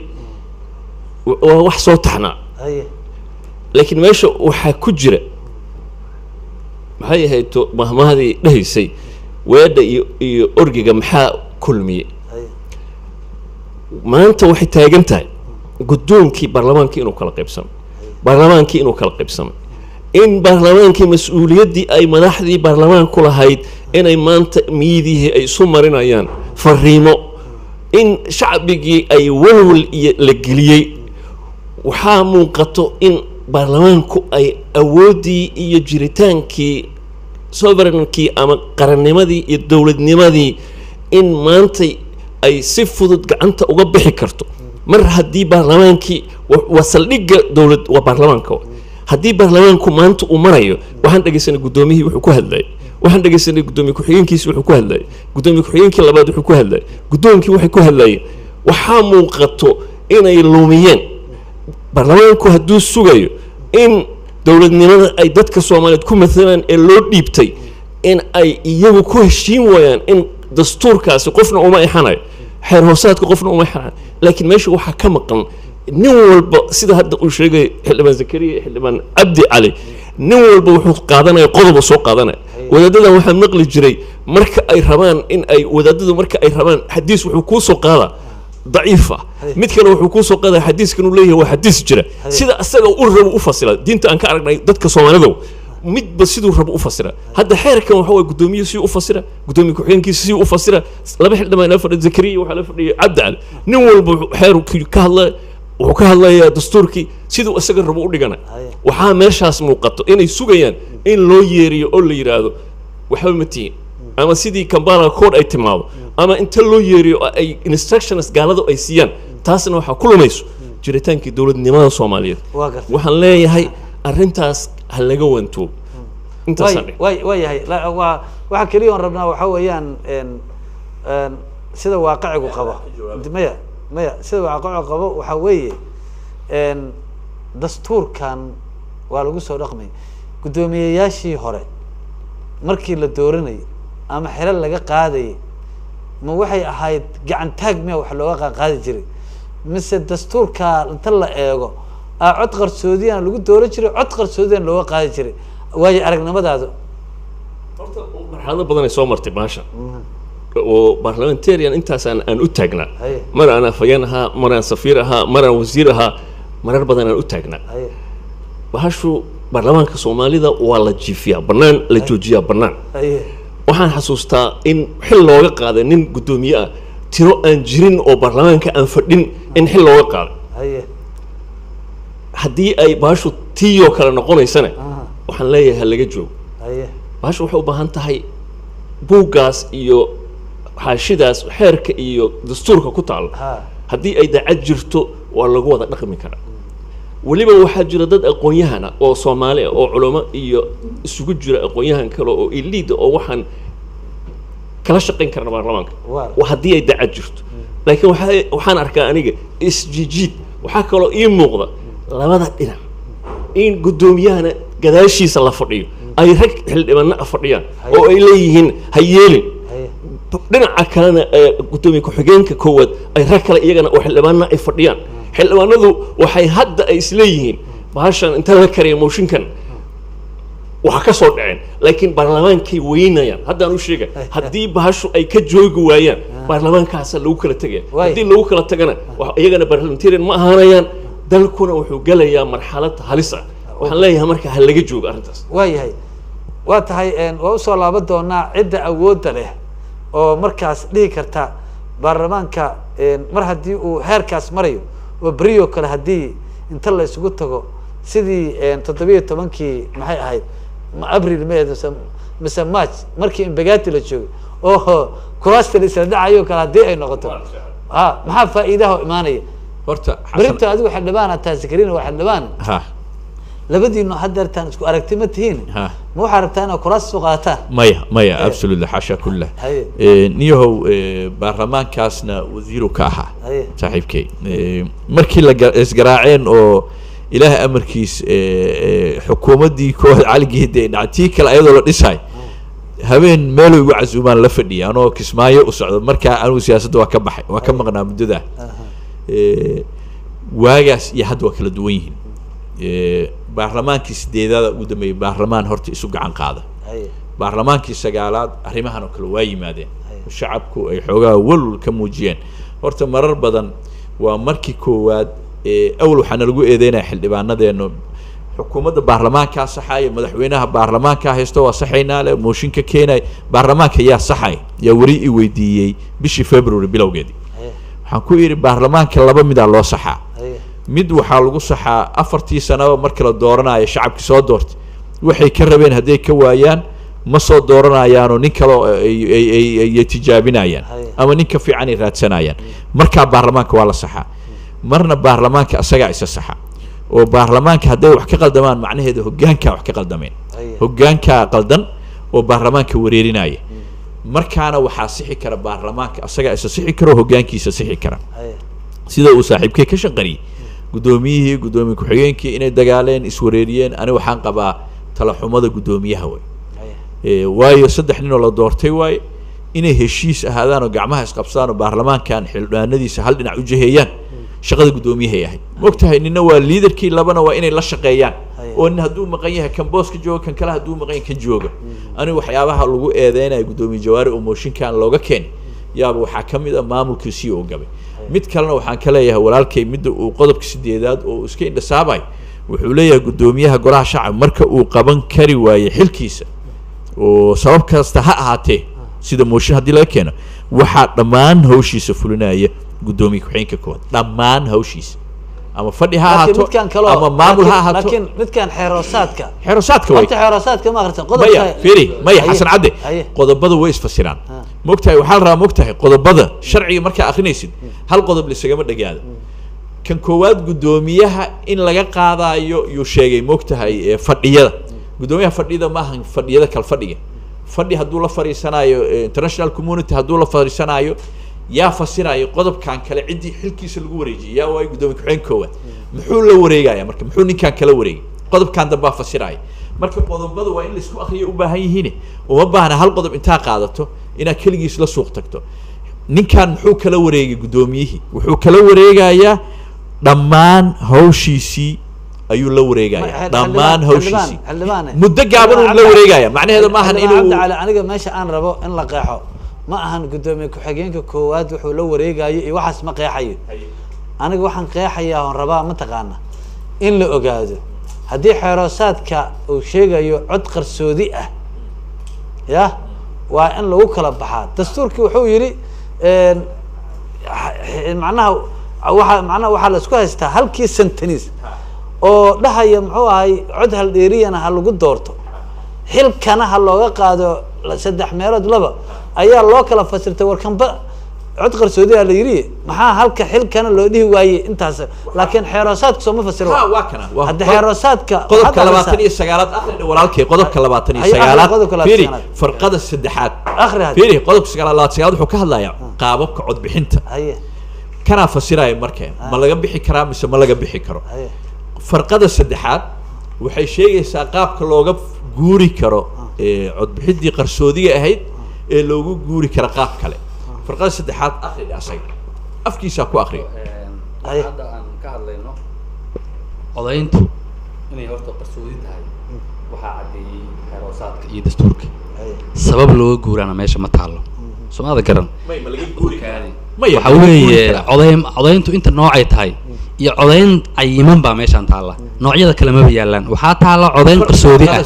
waa wax soo taxnaa. Laakiin meesha waxaa ku jira maxay ahayd mahmahdii dhahaysay weedha iyo orgiga maxaa kulmiye? Maanta waxay taagan tahay guddoonkii baarlamaankii inuu kala qaybsamay, baarlamaankii inuu kala qaybsamay, in baarlamaankii mas-uuliyaddii ay madaxdii baarlamaanku lahayd inay maanta miidihii ay isu marinayaan fariimo, in shacbigii ay walwal iyo la geliyey. Waxaa muuqato in baarlamaanku ay awooddii iyo jiritaankii sovereignki ama qarannimadii iyo dowladnimadii in maantay ay si fudud gacanta uga bixi karto. Mar haddii baarlamaankii waa saldhigga dowlad, waa baarlamaanka. Haddii baarlamaanku maanta uu marayo, waxaan dhegeysanay guddoomiyihii wuxuu ku hadlayay, waxaan dhegeysanay guddoomiye ku-xigeenkiisi wuxuu ku hadlayay, guddoomiye ku-xigeenkii labaad wuxuu ku hadlayay, guddoonkii waxay ku hadlayeen, waxaa muuqato inay lumiyeen. Baarlamaanku hadduu sugayo in dowladnimada ay dadka Soomaaliyeed ku matalaan ee loo dhiibtay in ay iyagu ku heshiin waayaan, in dastuurkaasi qofna uma ixanayo, xeer hoosaadka qofna uma ixanayo, laakiin meesha waxaa ka maqan nin walba, sida hadda uu sheegay xildhibaan Zakariya, xildhibaan Cabdi Cali, nin walba wuxuu qaadanaya qodob soo qaadanaya. Wadaadadan waxaa maqli jiray marka ay rabaan in ay wadaadadu marka ay rabaan xadiis wuxuu kuu soo qaadaa daciifa, mid kale wuxuu kuu soo qaadaya xadiiskan uu leeyahay waa xadiis jira, sida asaga u rabo u fasila. Diinta aan ka aragnay dadka Soomaalidu midba siduu rabo u fasira. Hadda xeerkan waxa waye guddoomiye siduu u fasira, guddoomiye ku-xigeenkiisa siduu u fasira, laba xildhibaan la fadhiya, Zakariya waxaa la fadhiya Cabdi Cali, nin walba xeerkii ka hadlaya wuxuu ka hadlayaa dastuurkii siduu isaga rabo u dhiganay. Waxaa meeshaas muuqato inay sugayaan in loo yeeriyo oo la yidhaahdo waxba ma tihin, ama sidii Kampala Accord ay timaado, ama inta loo yeeriyo oo ay instructions gaaladu ay siiyaan. Taasna waxaa ku lumayso jiritaankii dowladnimada Soomaaliyeed. Waa gartay. Waxaan leeyahay arrintaas ha laga wantoobo. Intaasaan dhig. Way yahay. Waa waxa keliya oon rabnaa waxa weeyaan een sida waaqicigu qabo. Maya, sida waaqicigu qabo waxa weeye dastuurkan waa lagu soo dhaqmay. Guddoomiyeyaashii hore markii la dooranayay ama xilal laga qaadayay, ma waxay ahayd gacan taag miya wax looga qaadi jiray, mise dastuurka inta la eego aa cod qarsoodiyana lagu dooran jiray, cod qarsoodiyana looga qaadi jiray? Waayo aragnimadaadu. Marxalado badan ay soo martay baasha oo parliamentarian intaasaan aan u taagnaa. Mar aan afhayeen ahaa, mar aan safiir ahaa, mar aan wasiir ahaa, marar badan aan u taagnaa. Bahashu baarlamaanka Soomaalida waa la jiifiyaa bannaan, la joojiyaa bannaan. Waxaan xasuustaa in xil looga qaaday nin guddoomiye ah tiro aan jirin oo baarlamaanka aan fadhin in xil looga qaaday. Haddii ay bahashu tiiyoo kale noqonaysana, waxaan leeyahay ha laga joogo. Bahashu waxay u baahan tahay buuggaas iyo xaashidaas xeerka iyo dastuurka ku taalo, haddii ay daacad jirto waa lagu wada dhaqmi karaa. Weliba waxaa jira dad aqoon-yahana oo Soomaali ah oo culamo iyo isugu jira aqoon-yahan kale oo eliida oo waxaan kala shaqayn karna baarlamaanka haddii ay daacad jirto. Laakiin waxaan arkaa aniga isjijiid. Waxaa kaloo ii muuqda labada dhinac in guddoomiyahana gadaashiisa la fadhiyo ay rag xildhibaano ah fadhiyaan oo ay leeyihiin ha yeelin, dhinaca kalena guddoomiye ku-xigeenka koowaad ay rag kale iyagana oo xildhibaano ay fadhiyaan. Xildhibaanadu waxay hadda ay isleeyihiin bahashan inta la kariya mooshinkan waxa ka soo dhaceen, laakiin baarlamaankay weynayaan. Haddaan u sheegay haddii bahashu ay ka joogi waayaan baarlamaankaasa lagu kala tegaya. Haddii lagu kala tagana iyagana parliamentarian ma ahaanayaan, dalkuna wuxuu gelayaa marxalad halis ah. Waxaan leeyahay marka ha laga joogo arrintaas. Waa yahay, waa tahay. Waa usoo laaban doonaa cidda awoodda leh oo markaas dhihi karta baarlamaanka mar haddii uu heerkaas marayo oo beriyo kale haddii inta la isugu tago sidii 17-kii maxay ahayd, ma Abril ma ahayd mise March markii Imbagati la joogay oo kuraasta la isla dhacayo kale haddii ay noqoto, ha maxaa faa'iidaha oo imaanaya? Horta Xasan Berinta adigu xildhibaana tahay, Sakarina waa xildhibaan. Labadiinu haddeertaan isku aragti ma tihiin. Ma waxaa rabtaa inaad kuraas soo qaataan? Maya, absolutely, xasha kullah. Niyahow, baarlamaankaasna wasiiru ka ahaa saaxiibkay. Markii la isgaraaceen oo Ilaahay amarkiis xukuumaddii koowaad Caligeeda ay dhacay, tii kale ayadoo la dhisay, habeen meelo igu casuumaan la fadhiya anoo Kismaayo u socdo. Markaa anigu siyaasadda waa ka baxay, waa ka maqnaa muddadaa. Waagaas iyo hadda waa kala duwan yihiin. Baarlamaankii sideedaada ugu dambeeyey baarlamaan horta isu gacan qaada. Baarlamaankii sagaalaad arrimahan oo kale waa yimaadeen. Shacabku ay xoogaa walwal ka muujiyeen. Horta marar badan waa markii koowaad ee awal waxaana lagu eedeynaya xildhibaanadeenu xukuumadda baarlamaankaa saxaya, madaxweynaha baarlamaankaa haysto, waa saxaynaa le mooshinka keenaya baarlamaanka yaa saxay. Yaa weri i weydiiyey bishii February bilowgeedii, waxaan ku idhi baarlamaanka laba midaa loo saxaa. Mid waxaa lagu saxaa 4tii sanaba marka la dooranayo shacabki soo doortay waxay ka rabeen hadday ka waayaan ma soo dooranayaanoo nin kaleo ay tijaabinayaan ama nin ka fiican ay raadsanayaan, markaa baarlamaanka waa la saxaa. Marna baarlamaanka isagaa isa saxa, oo baarlamaanka hadday wax ka qaldamaan macnaheeda hoggaankaa wax ka qaldameen, hoggaankaa qaldan oo baarlamaanka wareerinaya. Markaana waxaa sixi kara baarlamaanka asagaa isa sixi kara oo hoggaankiisa sixi kara. Sida uu saaxiibkay ka shanqariyey guddoomiyihii, guddoomiye ku-xigeenkii inay dagaaleen, iswareeriyeen, ani waxaan qabaa talaxumada guddoomiyaha way. Waayo 3 nin oo la doortay waaye inay heshiis ahaadaan oo gacmaha isqabsadaan oo baarlamaankan xildhibaanadiisa hal dhinac u jiheeyaan shaqada guddoomiyahay ahayd. Mogtahay nina waa liidarkii, labana waa inay la shaqeeyaan, oo nin hadduu maqan yahay kan booska jooga, kan kale hadduu maqan yahay kan jooga. Anigu waxyaabaha lagu eedeynayo guddoomiye Jawaari oo mooshinkan looga keenay yaaba waxaa ka mid ah maamulkiisii uu gabay. Mid kalena waxaan ka leeyahay walaalkay midda uu qodobka 8aad oo uu iska indhasaabayo, wuxuu leeyahay guddoomiyaha golaha shacab marka uu qaban kari waaye xilkiisa oo sabab kasta ha ahaatee, sida mooshin haddii laga keeno, waxaa dhammaan hawshiisa fulinaya guddoomiye ku-xigeenka koowaad, dhammaan hawshiisa, ama fadhi ha ahaato ama maamul ha ahaato. Laakiin midkan xeeroosaadka, xeeroosaadka way horta xeeroosaadka ma akhrisan qodobka? Maya, fiiri, maya Xasan Cadde, qodobada way isfasiraan. Mogtahay waxaa la rabaa, mogtahay qodobada sharciga markaa akrinaysid hal qodob lisagama dhagaado. Kan koowaad guddoomiyaha in laga qaadaayo yuu sheegay, mogtahay fadhiyada guddoomiyaha fadhiyada maahan fadhiyada kal fadhiga fadhi hadduu la fadhiisanayo international community hadduu la fadhiisanayo yaa fasirayo qodobkan kale. Ciddii xilkiisa lagu wareejiyay yaa waayo? Guddoomiye ku-xigeen koowaad. Muxuu la wareegaya marka? Muxuu ninkan kala wareegay? Qodobkan dambaa fasiraya. Marka qodobada waa in laisku akriyo u baahan yihiin, uma baahna hal qodob intaa qaadato inaad keligiis la suuq tagto. Ninkan muxuu kala wareegay guddoomiyihii? Wuxuu kala wareegayaa dhammaan hawshiisii ayuu la wareegaya, dhammaan hawshiisii muddo gaaban uu la wareegaya. Macnaheedu maahan inuu Cabdi Cali, aniga meesha aan rabo in la qeexo ma ahan guddoomiye ku-xigeenka koowaad wuxuu la wareegayo iyo waxaas ma qeexayo. Aniga waxaan qeexayaa oon rabaa mataqaana in la ogaado haddii xeeroosaadka uu sheegayo cod qarsoodi ah ya waa in lagu kala baxaa. Dastuurkii wuxuu yidhi macnaha waaa macnaha waxaa la isku haystaa halkii sentence oo dhahaya muxuu ahay cod haldheeriyana ha lagu doorto, xilkana ha looga qaado 3 meelood 2 ayaa loo kala fasirtay. Warkanba cod qarsoodi a la yidhi, maxaa halka xilkana loo dhihi waayey intaas? Laakiin xeeroosaadka sooma fasiro. Waa kana hadda xeeroosaadka qodobka 29aad akhri walaalkay, qodobka 29aad fiiri, farqada 3aad akhri fiiri. Qodobka 29aad wuxuu ka hadlayaa qaababka codbixinta, kanaa fasiraya marka ma laga bixi karaa mise ma laga bixi karo. Farqada 3aad waxay sheegaysaa qaabka looga guuri karo codbixintii qarsoodiga ahayd ee loogu guuri karo qaab kale. Farqada 3aad akri, asaga afkiisaa ku akriya. Hadda aan ka hadlayno codayntu inay horta qarsoodi tahay waxaa caddeeyey xeeroosaadka iyo dastuurka, sabab looga guuraana meesha ma taallo, soomada garan. Waxa weeye codayn codayntu inta noocay tahay iyo codayn cayiman baa meeshaan taalla, noocyada kale maba yaalaan. Waxaa taalla codayn qarsoodi ah,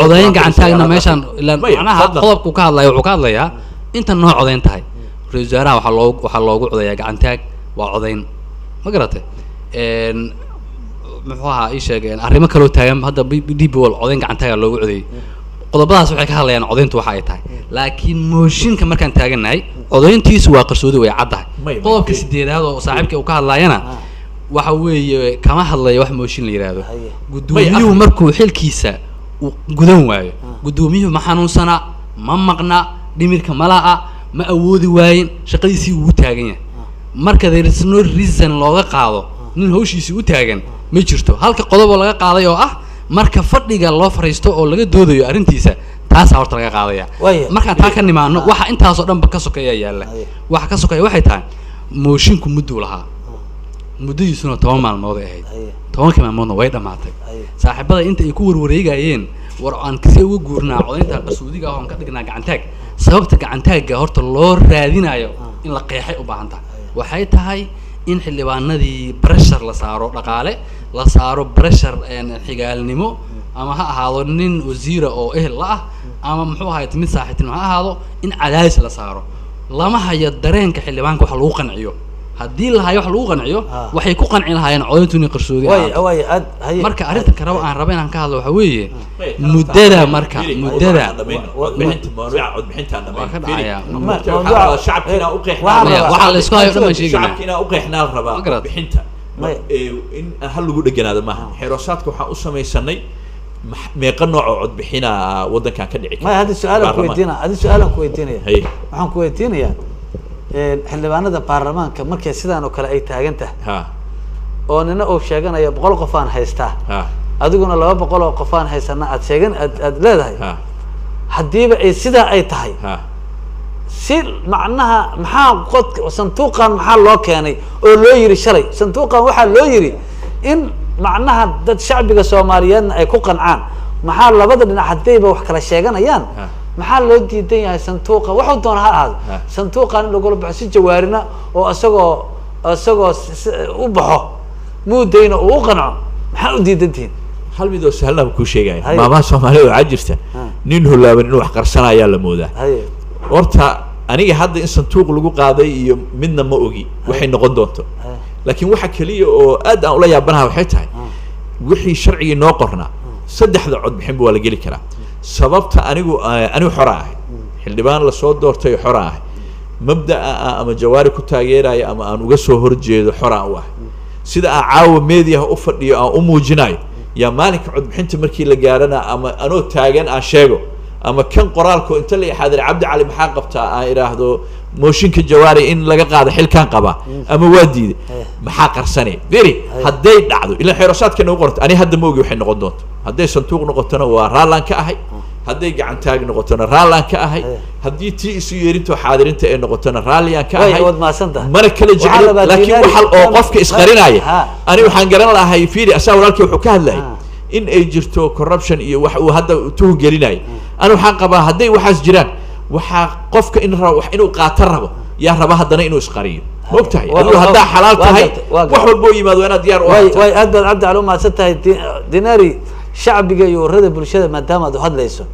codayn gacantaagna meeshaan ilaan macnaha qodobku ka hadlaya wuxuu ka hadlayaa inta nooc codayn tahay. Ra-isul wasaaraha waxaa loo waxaa loogu codeeyaa gacantaag, waa codayn, ma garatay? Muxuu ahaa ii sheegeen arrimo kaloo taagan hadda d b wall codayn gacantaaga loogu codeeyey. Qodobadaas waxay ka hadlayaan codayntu waxa ay tahay, laakiin mooshinka markaan taagannahay codayntiisu waa qarsoodi, way caddahay. Qodobka 8aad oo saaxiibka uu ka hadlaayana waxa weeye kama hadlayo wax mooshin la yidhaahdo. Guddoomiyuhu markuu xilkiisa uu gudan waayo, guddoomiyuhu ma xanuunsana, ma maqna, dhimirka ma la'a, ma awoodi waayin, shaqadiisii wuu taagan yahay. Marka there is no reason looga qaado nin hawshiisii u taagan ma jirto. Halka qodob oo laga qaaday oo ah marka fadhiga loo fariisto oo laga doodayo arrintiisa, taasaa horta laga qaadaya. Markaan taa ka nimaano, waxa intaasoo dhanba ka sokeeya yaalla, waxa ka sokeeya waxay tahay moshinku mudduu lahaa, muddadiisuna 10 maalmood ay ahayd, 10kii maalmoodna way dhamaatay. Saaxiibada inta ay ku warwareegayeen war aan kasee uga guurnaa codaynta qarsoodiga ah oon ka dhignaa gacantaag, Sababta gacantaagga horta loo raadinayo in la qeexay u baahan tahay waxay tahay in xildhibaanadii pressure la saaro, dhaqaale la saaro, pressure xigaalnimo, ama ha ahaado nin wasiira oo ehel la ah, ama muxuu ahayd mid saaxiibtinimo ha ahaado, in cadaadis la saaro. Lama hayo dareenka xildhibaanka wax lagu qanciyo. Haddii la hayo wax lagu qanciyo, waxay ku qanci lahaayeen codayntu inay qarsoodi ahaato. Way aad haye. Marka arrinta karaba aan raba inaan ka hadlo waxa weeye muddada, marka muddada codbixintaan waa ka dhacayaa. Shacabka inaa u Maya, waxaa la isku hayo dhan baan sheegaynaa. Shacabka inaa u qeexnaa la rabaa Ma garat. Codbixinta Maya. In hal lagu dheganaado maaha. Xeeroosaadka waxaan u samaysanay meeqa nooc oo codbixina waddankan ka dhici kara. Maya, hadda su-aalaan ku Baarlamaan. weydiina, hadda su-aalaan ku weydiinaya. Haye. Waxaan ku weydiinayaa xildhibaanada baarlamaanka markay sidaan oo kale ay taagan tahay ha oo nina uu sheeganayo 100 qof aan haystaa, ha adiguna 200 oo qof aan haysana aad sheegan aad leedahay, ha haddiiba ay sidaa ay tahay, ha si macnaha maxaa qodka sanduuqan maxaa loo keenay oo loo yiri shalay sanduuqan waxaa loo yiri in macnaha dad shacbiga Soomaaliyeedna ay ku qancaan? Maxaa labada dhinac haddayba wax kala sheeganayaan, Ha. maxaa loo diidan yahay sanduuqa waxuu doona ha ahaado Ha. sanduuqan in lagula baxo si jawaarina oo isagoo u baxo muudayna uu u qanco? Maxaa u diidan tihiin? Hal mid oo sahlan baan kuu sheegaya. Haye. Maamaha Soomaalida waxaa jirta Ha. nin hulaaban inuu wax qarsanayaa la moodaa. Haye. Horta aniga hadda in sanduuq lagu qaaday iyo midna ma ogi waxay noqon doonto, Haye. laakiin waxa keliya oo aad aan ula yaabanaha waxay tahay wixii sharcigii noo qornaa saddexda codbixinba waa la geli karaa. Sababta anigu anigu xora ahay, xildhibaan lasoo doortay xora ahay, mabda'a aan ama jawaari ku taageerayo ama aan uga soo horjeedo xoraan u ahay. Sida aan caawa meediyaha u fadhiyo aan u muujinayo yaa maalinka codbixinta markii la gaarana ama anoo taagan aan sheego ama kan qoraalko inta la ixaadiray Cabdi Cali maxaa qabtaa aan idhaahdo mooshinka Jawaari in laga qaado xilkan qabaa ama waa diiday, maxaa qarsanay? Beri hadday dhacdo ilaa xeeroosaadka nagu qorto, ani hadda ma ogi waxay noqon doonto. Hadday sanduuq noqotona waa raallaan ka ahay, hadday gacan taag noqotona raallaan ka ahay, haddii tii isu yeerintoo xaadirinta ay noqotona raalliyaan ka Way ahay. Waad mahadsan tahay. Mana kala Waxaa jeclin, rabaa laakiin Dinari- waxal oo qofka isqarinaya Ha. ani waxaan garan lahay. Fiiri, asaa walaalkii wuxuu ka hadlayay Ha. in ay jirto corruption iyo wax uu hadda tuhu gelinayo. Ani waxaan qabaa hadday waxaas jiraan, waxaa qofka in rabo wax inuu qaato rabo yaa raba haddana inuu isqariyo, ma ogtahay? Adigu haddaa xalaal Waa tahay, gartay, waa wax gartay. walba oo yimaado waa inaad diyaar u way ahaato. Way aad baad Cabdi Cali umahadsan tahay. Dinari, shacbiga iyo ururada bulshada maadaama aad u hadlayso,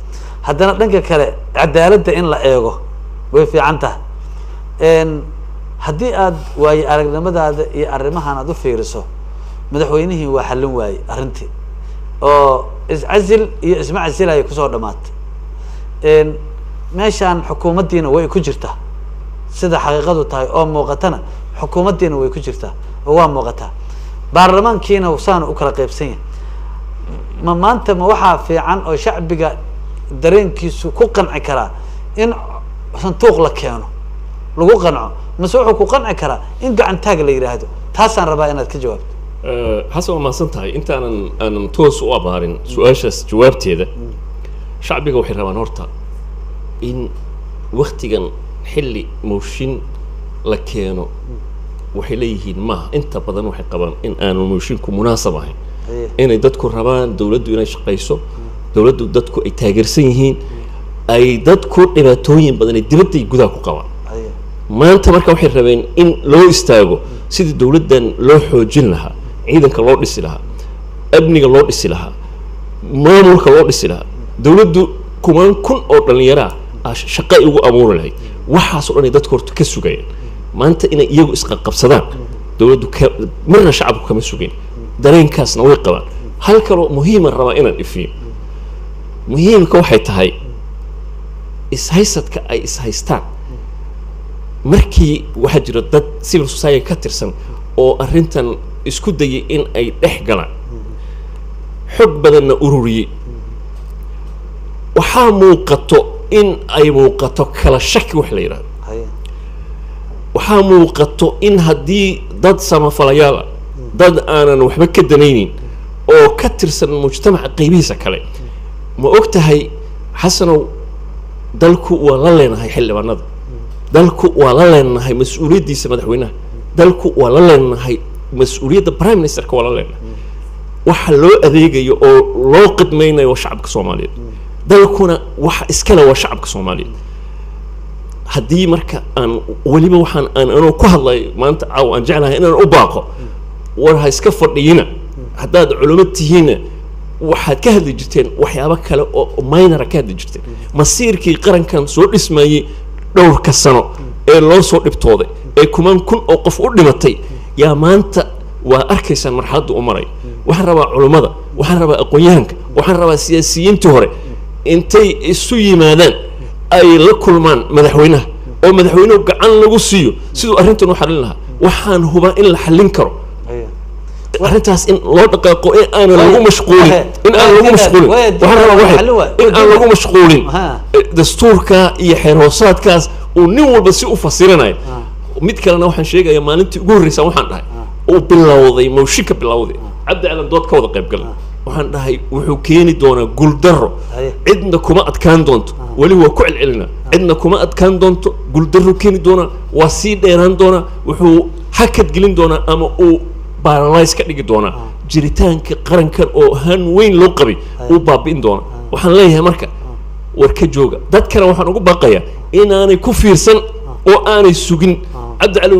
haddana dhanka kale cadaaladda in la eego way fiican tahay. Haddii aad waayo aragnimadaada iyo arrimahan aad u fiiriso, madaxweynihii waa xallin waayey arrintii oo iscazil iyo isma casilaya kusoo dhamaatay. Meeshaan xukuumaddiina way ku jirtaa, sida xaqiiqadu tahay oo muuqatana xukuumaddiina way ku jirtaa oo waa muuqataa, baarlamaankiina saana u kala qaybsan yahay. Ma maanta ma waxaa fiican oo shacbiga dareenkiisu ku qanci karaa in sanduuq la keeno lagu qanco, mase wuxuu ku qanci karaa in gacan taag la yidhaahdo? Taasaan rabaa inaad ka jawaabto. Xasan, waa mahadsan tahay. Intaanan aanan toos u abaarin su-aashaas jawaabteeda, shacbiga waxay rabaan horta in waktigan xilli mooshin la keeno waxay leeyihiin maaha. Inta badan waxay qabaan in aanu moshinku munaasab ahayn, inay dadku rabaan dowladdu inay shaqayso, dowladdu dadku ay taageersan yihiin, ay dadku dhibaatooyin badan ay dibadda iyo gudaha ku qabaan maanta. Marka waxay rabeen in loo istaago sidii dowladdan loo xoojin lahaa, ciidanka loo dhisi lahaa, amniga loo dhisi lahaa, maamulka loo dhisi lahaa, dowladdu kumaan kun oo dhallinyaro ah shaqo ay ugu abuuri lahayd. Waxaas oo dhan ay dadku horta ka sugayaan maanta inay iyagu isqabqabsadaan dowladdu ka marna shacabku kama sugayn, dareenkaasna way qabaan. Hal kaloo muhiima rabaa inaan ifiyo. Muhiimka waxay tahay ishaysadka ay ishaystaan markii waxaa jira dad civil society ka tirsan oo arrintan isku dayay in ay dhex galaan, xog badanna ururiyey. Waxaa muuqato in ay muuqato kala shaki wax la yidhahdo. Waxaa muuqato in haddii dad samafalayaal ah, dad aanan waxba ka danaynin oo ka tirsan mujtamaca qaybihiisa kale, ma og tahay Xasanow, dalku waa la leenahay xildhibaanada, dalku waa la leenahay mas-uuliyaddiisa madaxweynaha, dalku waa la leenahay mas-uuliyadda prime ministerka, waa la leenahay waxa loo adeegayo oo loo qidmaynayo waa shacabka Soomaaliyeed, dalkuna waxa iskale waa shacabka Soomaaliyeed. Haddii marka aan weliba waxaan aan anoo ku hadlay maanta caawa aan jeclahay inaan u baaqo, war ha iska fadhiyina. Haddaad culimo tihiinna waxaad ka hadli jirteen waxyaabo kale oo minora ka hadli jirteen. Masiirkii qarankan soo dhismayey dhowrka sano ee loo soo dhibtooday ee kuman kun oo qof u dhimatay yaa maanta waa arkaysaan marxaladda u maray. Waxaan rabaa culummada, waxaan rabaa aqoon-yahanka, waxaan rabaa siyaasiyiintii hore intay isu yimaadaan ay la kulmaan madaxweynaha oo madaxweynuhu gacan lagu siiyo siduu arrintan u xallin lahaa. Waxaan hubaa in la xallin karo arrintaas, in loo dhaqaaqo, in aanan lagu mashquulin, in aan lagu mashquulin. Waxaan rabaa waxay in aan lagu mashquulin dastuurka iyo xeer hoosaadkaas uu nin walba si u fasiranayo. Mid kalena waxaan sheegayaa, maalintii ugu horreysa waxaan dhahay uu bilowday mooshinka bilowday Cabdi Calan dood ka wada qayb galay, waxaan dhahay wuxuu keeni doonaa guuldarro, cidna kuma adkaan doonto. Weli waa ku celcelinaa, cidna kuma adkaan doonto, guuldarro keeni doonaa, waa sii dheeraan doonaa, wuxuu hakad gelin doonaa ama uu paralyze ka dhigi doonaa jiritaanka qarankan oo han weyn loo qabay, uu baabi'in doonaa. Waxaan leeyahay marka war ka jooga. Dadkana waxaan ugu baaqayaa inaanay ku fiirsan oo aanay sugin Cabdi Cali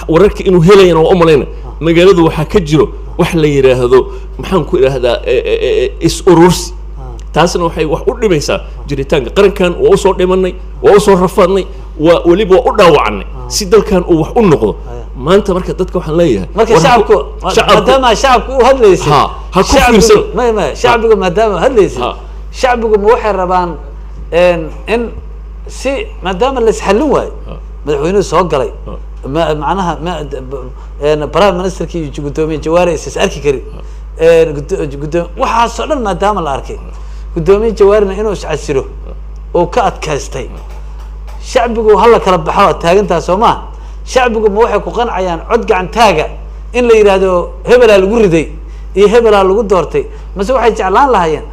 wararka inuu helayana waa u malayna. Magaaladu waxaa ka jiro wax la yidhaahdo, maxaan ku idhaahdaa, is urursi. Taasna waxay wax u dhimaysaa jiritaanka qarankan. Waa usoo dhimanay, waa usoo rafaadnay, waa weliba waa u dhaawacnay si dalkan uu wax u noqdo maanta. Marka dadka waxaan leeyahay marka shacabku maadaama shacabku u hadlaysay, ha ku fiirsan. May may, shacbigu maadaama hadlaysay, shacbigu ma waxay rabaan in si maadaama la isxallin waayo madaxweynuhu soo galay, macnaha prime ministerki iyo guddoomiye Jawaari is is arki karin, gudoomi waxaasoo dhan maadaama la arkay, guddoomiye Jawaarina inuu iscasiro oo ka adkaystay, shacbigu hala kala baxo taagantaa soo maha? Shacbigu ma waxay ku qancayaan cod gacan taaga in la yidhaahdo hebelaa lagu riday iyo hebelaa lagu doortay, mase waxay jeclaan lahaayeen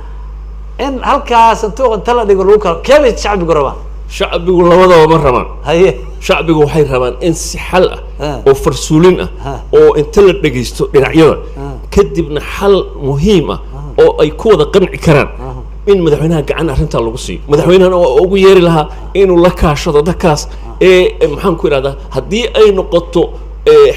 in halkaa sanduuq inta la dhigo lagu kala keebay shacbigu rabaan? Shacbigu labadaba ma rabaan. Haye. Shacbigu waxay rabaan in si xal ah oo farsuulin ah oo inta la dhegaysto dhinacyada kadibna xal muhiim ah oo ay ku wada qanci karaan in madaxweynaha gacan arrintaa lagu siiyo. Madaxweynahana waa ugu yeeri lahaa inuu la kaashado dadkaas ee maxaan ku idhahdaa, haddii ay noqoto,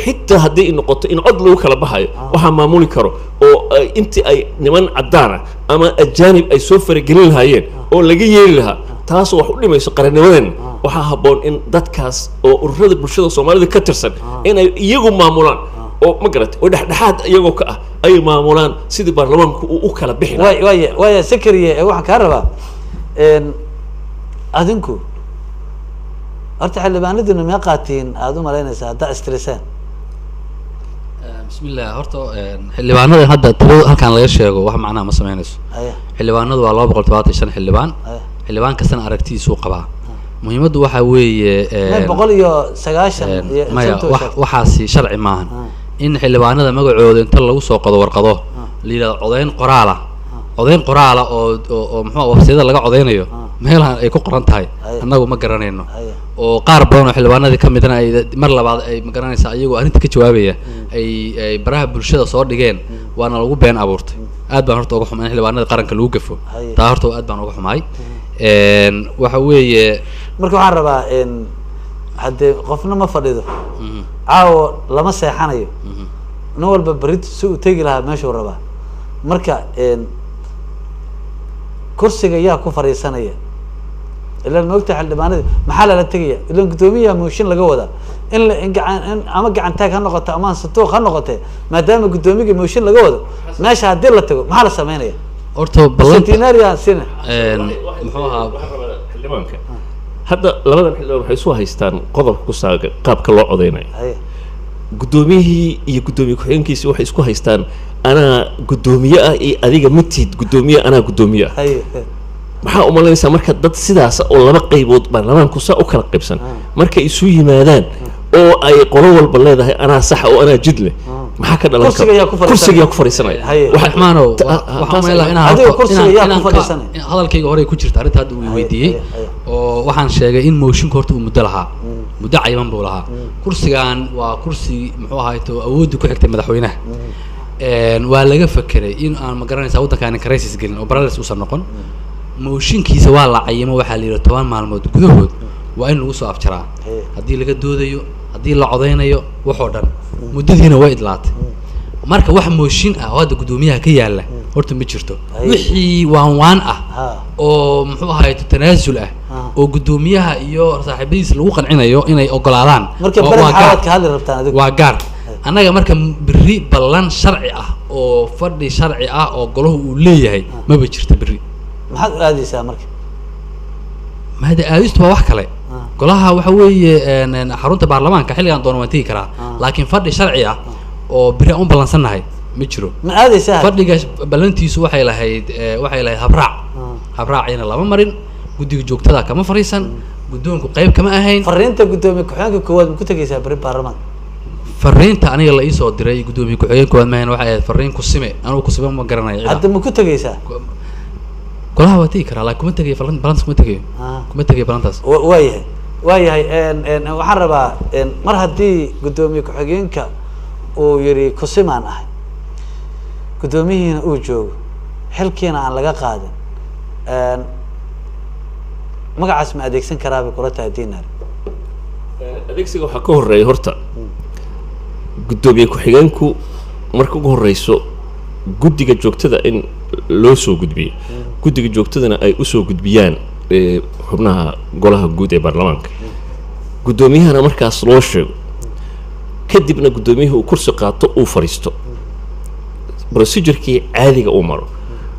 xitaa haddii ay noqoto in cod lagu kala baxayo, waxaa maamuli karo oo intii ay niman caddaan ah ama ajaanib ay soo faragelin lahaayeen oo laga yeeli lahaa taasoo wax u dhimayso qarannimadeenna, waxaa habboon in dadkaas oo ururada bulshada Soomaalida ka tirsan inay iyagu maamulaan oo ma garatay oo dhexdhexaad iyagoo ka ah ay maamulaan sidii baarlamaanku uu u kala bixi lahaa. Way waaya waaya Sakariye, waxaan kaa rabaa adinku horta xildhibaanadiina mee qaatiin aada u malaynaysaa haddaa istriseen? Bismillah, horta xildhibaanada hadda tirada halkan laga sheego wax macnaha ma sameynayso. Xildhibaanadu waa 275 xildhibaan. Xildhibaan kastana aragtidiisuu qabaa. Muhiimaddu waxaa weeye may 190 iyo maya inta wax waxaasi sharci maahan in xildhibaanada magacooda inta lagu soo qodo warqado la yidhahdo codeyn qoraala, codeyn qoraala oo oo muxuu websayada laga codeynayo meelahan ay ku qoran tahay annagu ma garanayno, oo qaar badan oo xildhibaanadii ka midna ay mar labaad ay ma garanaysaa iyagoo arrinta ka jawaabaya ay baraha bulshada soo dhigeen, waana lagu been abuurtay. Aad baan horta uga xumay in xildhibaanada qaranka lagu gafo. Taa horta aad baan uga xumaay. Waxa weeye marka waxaan rabaa haddee qofna ma fadhido caawo, lama seexanayo, nin walba berito si uu tegi lahaa meeshuu rabaa. Marka kursiga yaa ku fadhiisanaya? Ilan maogta xildhibaanadii maxaa lala tegaya? Ilan guddoomiyaha mooshin laga wadaa in la in gacan in ama gacantaag ha noqoto ama sanduuq ha noqotee, maadaama guddoomiyagii mooshin laga wado meesha haddii la tago maxaa la sameynaya? Horta ballanta centenarian sina muxuu ahaa xildhibaanka hadda labadan xildhibaan waxay isu haystaan qodobka ku saaga qaabka loo codeynayo. Guddoomiyihii iyo guddoomiye ku-xigeenkiisii waxay isku haystaan anaa guddoomiye ah iyo adiga ma tihid guddoomiye, anaa guddoomiye ah. Maxaa umalaynaysaa marka dad sidaas oo laba qaybood baarlamaanku saa u kala qaybsan markay isu yimaadaan oo ay qolo walba leedahay anaa saxa oo anaa jid leh, maxaa ka dhalan Kursiga yaa ku fadhiisanaya? Kursiga yaa ku fadhiisanaya? Raxmaanow, waxaan umaleynaya inaan Adiga horta kursiga yaa ku inaan fadhiisanaya? Hadalkayga horey ku jirta arrinta hadda uu weydiiyey oo waxaan sheegay in mooshinka horta uu muddo lahaa, muddo cayiman buu lahaa. Kursigan waa kursi muxuu ahaay to awoodda ku xigtay madaxweynaha. Waa laga fekeray in aan ma garanaysaa waddankaani crisis gelin oo paralysis uusan noqon. Mooshinkiisa waa la cayimo, waxaa la yidhi 10 maalmood gudahood Waa in lagu soo afjaraa haddii laga doodayo, haddii la codeynayo, waxoo dhan muddadiina way idlaatay. Marka wax mooshin ah oo hadda guddoomiyaha ka yaalla horta ma jirto. Wixii waan waan ah oo muxuu ahaay tanaasul ah oo guddoomiyaha iyo saaxiibadiisa lagu qancinayo inay ogolaadaan, marka waa bari gaar. Maxaad ka hadli rabtaan adigu? Waa gaar. Annaga marka berri ballan sharci ah oo fadhi sharci ah oo golahu uu leeyahay maba jirto berri. Maxaad u aadaysaa marka? Mahada aadistu waa wax kale. Golaha waxa weeye een, een, xarunta baarlamaanka xilligaan doono waan tegi karaa, laakiin fadhi sharci ah oo berri aan u ballansannahay ma jiro. Ma aadaysaa? Fadhiga ballantiisu waxay lahayd waxay lahayd habraac. Habraaciina lama marin, guddiga joogtada kama fariisan, guddoonku qayb kama ahayn. Fariinta guddoomiye ku-xigeenka koowaad ma ku tegaysaa berri baarlamaanka? Fariinta aniga la iisoo diray guddoomiye ku-xigeen koowaad mahayn, waxay ahayd fariin kusime. Anugu kusime ma garanayo cida. Hadda ma ku tegaysaa? Golaha waa tegi karaa, laakiin kuma tegayo ballantaas, kuma tegayo. Kuma tegayo ballantaas. Waayahay, waayahay. Een, een, waxaan rabaa mar haddii guddoomiye ku-xigeenka uu yidhi kusimaan ahay, guddoomiyihiina uu joogo, xilkiina aan laga qaadin, magacaas ma adeegsan karaa bay kula tahay, Dinar? Adeegsiga waxaa ka horeeya horta guddoomiye ku-xigeenku marka ugu horeyso guddiga joogtada in loo soo gudbiyo, guddiga joogtadana ay usoo gudbiyaan xubnaha golaha guud ee baarlamaanka, guddoomiyahana markaas loo sheego, kadibna guddoomiyuhu uu kursi qaato, uu fadhiisto, procedure-kii caadiga uu maro.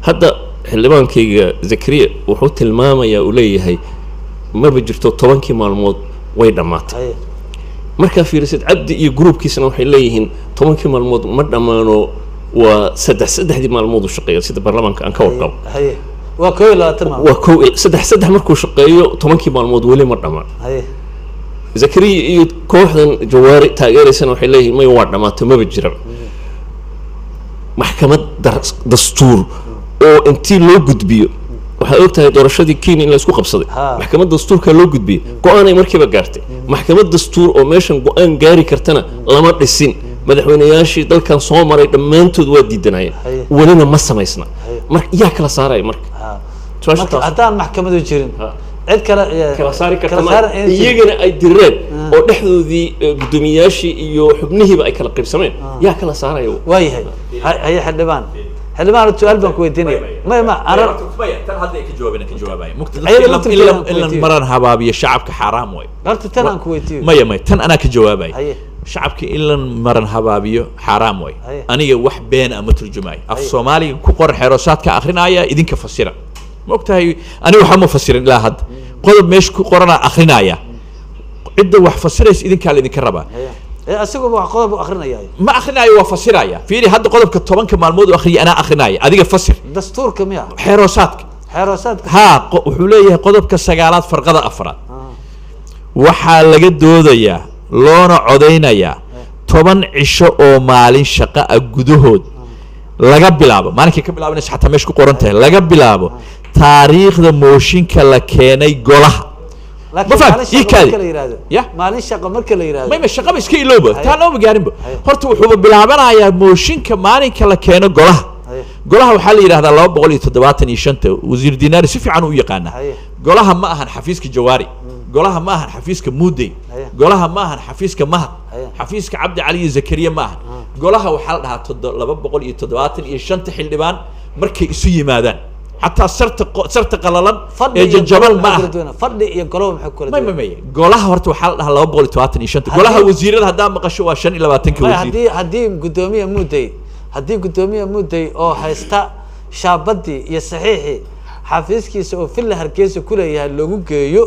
Hadda xildhibaankayga Zakariya wuxuu tilmaamayaa, uu leeyahay maba jirto, 10-kii maalmood way dhammaatay. Markaa fiirisid Cabdi iyo gruubkiisana waxay leeyihiin 10-kii maalmood ma dhammaano, waa saddex saddexdii maalmood uu shaqeeya sida baarlamaanka aan ka warqabo. Haye, waa 21 maalmood. Waa kow iyo saddex saddex markuu shaqeeyo 10-kii maalmood weli ma dhammaan. Zakariya iyo kooxdan Jawaari taageeraysana waxay leeyihiin may, waa dhammaatay, maba jiraba. Maxkamad dastuur oo intii loo gudbiyo, waxaad ogtahay doorashadii Kenya in la isku qabsaday. Maxkamad dastuurka loo gudbiyey, go-aanay markiiba gaartay. Maxkamad dastuur oo meeshan go-aan gaari kartana lama dhisin. Madaxweyneyaashii dalkan soo maray dhammaantood waa diidanayeen. Welina ma samaysna. Marka yaa kala saaraya marka? Su-aasha Marka taas. Haddaan maxkamadu jirin, cid kale kala saari karta kala ma saari aynan jirin. Iyagana ay direen oo dhexdoodii guddoomiyeyaashii iyo xubnihiiba ay kala qaybsameen, yaa kala saaraya? Waayahay. Haye xildhibaan, xildhibaan, horta su-aal baan ku weydiinaya. May ma ana tan hadda ay ka jawaabeen ka jawaabaya. Ayada laftirkeeda aan ku In la weydiiyo. maran habaabiyo shacabka xaaraam way. Horta tan aan ku weydiiyo. Maya, maya, tan anaa ka jawaabaya. Shacabka in la maran habaabiyo xaaraam way. Aniga wax been ah ma turjumayo. Af Soomaaliga ku qoran xeeroosaadka akrinaya, idinka fasira. Ma ogtahay aniga waxba ma fasirin ilaa hadda. Qodob meesha ku qoranaa akrinaya, cidda wax fasiraysa idinkaa la idinka rabaa. Haye. Asiguba wax qodob u akrinaya. Ma akrinaayo, waa fasiraya. Fiiri hadda qodobka 10-ka maalmood u akhriyay, anaa akrinaya, adiga fasir. Dastuurka miya? Xeeroosaadka. Xeeroosaadka. Haa, wuxuu leeyahay qodobka sagaalaad farqada afraad, waxaa laga doodayaa loona codaynayaa 10 cisho oo maalin shaqo ah gudahood laga bilaabo maalinkay ka bilaabanaysa, xataa meesha ku qoran tahay, laga bilaabo taariikhda mooshinka la keenay golaha. Laakiin Ma faham, maalin ii shaqo kaadi. marka la yidhaahdo, Ya. maalin shaqo marka la yidhaahdo, may shaqaba iska ilowba, taa looma gaarinba. Horta wuxuuba bilaabanayaa mooshinka maalinka la keeno golaha. Golaha waxaa la yidhahdaa 275-ta, wasiir Dinaari si fiican u yaqaanaa. Golaha ma ahan xafiiska Jawaari, golaha ma ahan xafiiska Muudey, golaha ma ahan xafiiska Mahad, xafiiska Cabdi Cali iyo Zakariya ma ahan. Golaha waxaa la dhahaa 275-ta xildhibaan markay isu yimaadaan, xataa sarta sarta qalalan Fadhi ee iyo jajaban golo ma maxay aha. kala duwanaa? Fadhi iyo golo maxay kula may duwan? May, golaha horta waxaa la dhahaa 275-ta. Golaha wasiirada haddaa maqasho waa 25-ka May wasiir. Haddii guddoomiye Muudey oo haysta shaabadii iyo saxiixii xafiiskiisa oo villa Hargeysa ku leeyahay loogu geeyo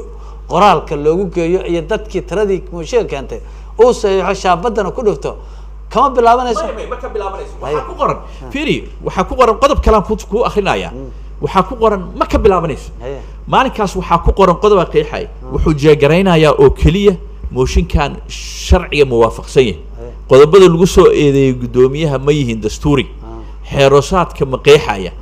qoraalka, loogu geeyo iyo dadkii tiradii mooshinka keentay, uu saxiixo, shaabadana ku dhufto, kama bilaabanayso? May, ma ka bilaabanayso. Waxaa ku qoran, fiiri, waxaa ku qoran qodob kalaan ku akrinaya, waxaa ku qoran ma ka bilaabanayso. Maalinkaas waxaa ku qoran qodoba qeexay, wuxuu jeegaraynayaa oo keliya mooshinkan sharciga muwaafaqsan yahay, qodobada lagu soo eedeeyey guddoomiyaha ma yihiin dastuuri, xeerosaadka ma qeexaya.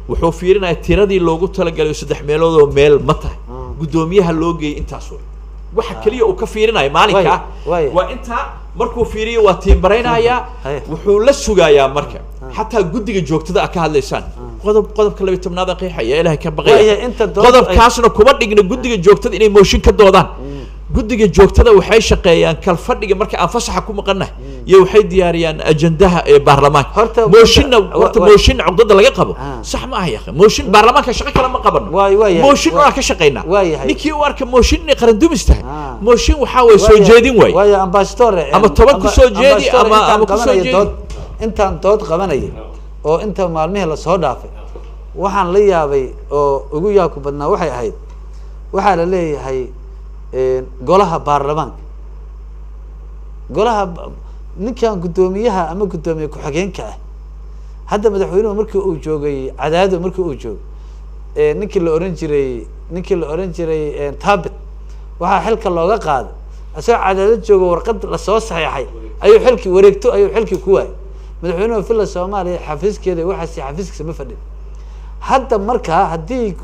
Wuxuu fiirinayaa tiradii loogu talagalay saddex meelood oo meel ma tahay guddoomiyaha loo geeyey. Intaas wey waxa keliya uu ka fiirinayo maalinkaa. Waa intaa. Markuu fiiriyo waa tiimbaraynayaa. Wuxuu la sugayaa marka xataa guddiga joogtada ah ka hadlaysaan qodobka 12-aad qeexaya, Ilaahay ka baqaya. Waayahay, inta dood Qodobkaasna kuma dhigna guddiga joogtada inay mooshin ka doodaan. Guddiga joogtada waxay shaqeeyaan kalfadhiga marka aan fasaxa ku maqannahay, iyo waxay diyaariyaan ajandaha ee baarlamaanka. Horta mooshinna horta mooshin cugdada laga qabo sax ma aha yaakhi. Mooshin baarlamaanka shaqo kale ma qabano, mooshin waa ka shaqeynaa. Ninkii u arka mooshin inay qaran dumis tahay, mooshin waxaa waye soo jeedin waay. Waayo ambassador, ama 10 ku soo jeedi ama ku soo jeedi. Intaan dood qabanayay oo inta maalmihii lasoo dhaafay, waxaan la yaabay oo ugu yaabku badnaa waxay ahayd, waxaa la leeyahay golaha baarlamaanka, golaha ninkan guddoomiyaha ama guddoomiye ku-xigeenka ah. Hadda madaxweynuhu markii uu joogay Cadaado, markii uu joogay, ninkii la oran jiray Tabit, waxaa xilka looga qaaday isagoo Cadaado joogo, warqad lasoo saxeexay ayuu xilkii wareegto, ayuu xilkii ku waayay. Madaxweynuhu Villa Soomaaliya xafiiskeeda waxaasi xafiiskiisa ma fadhin. Hadda markaa haddii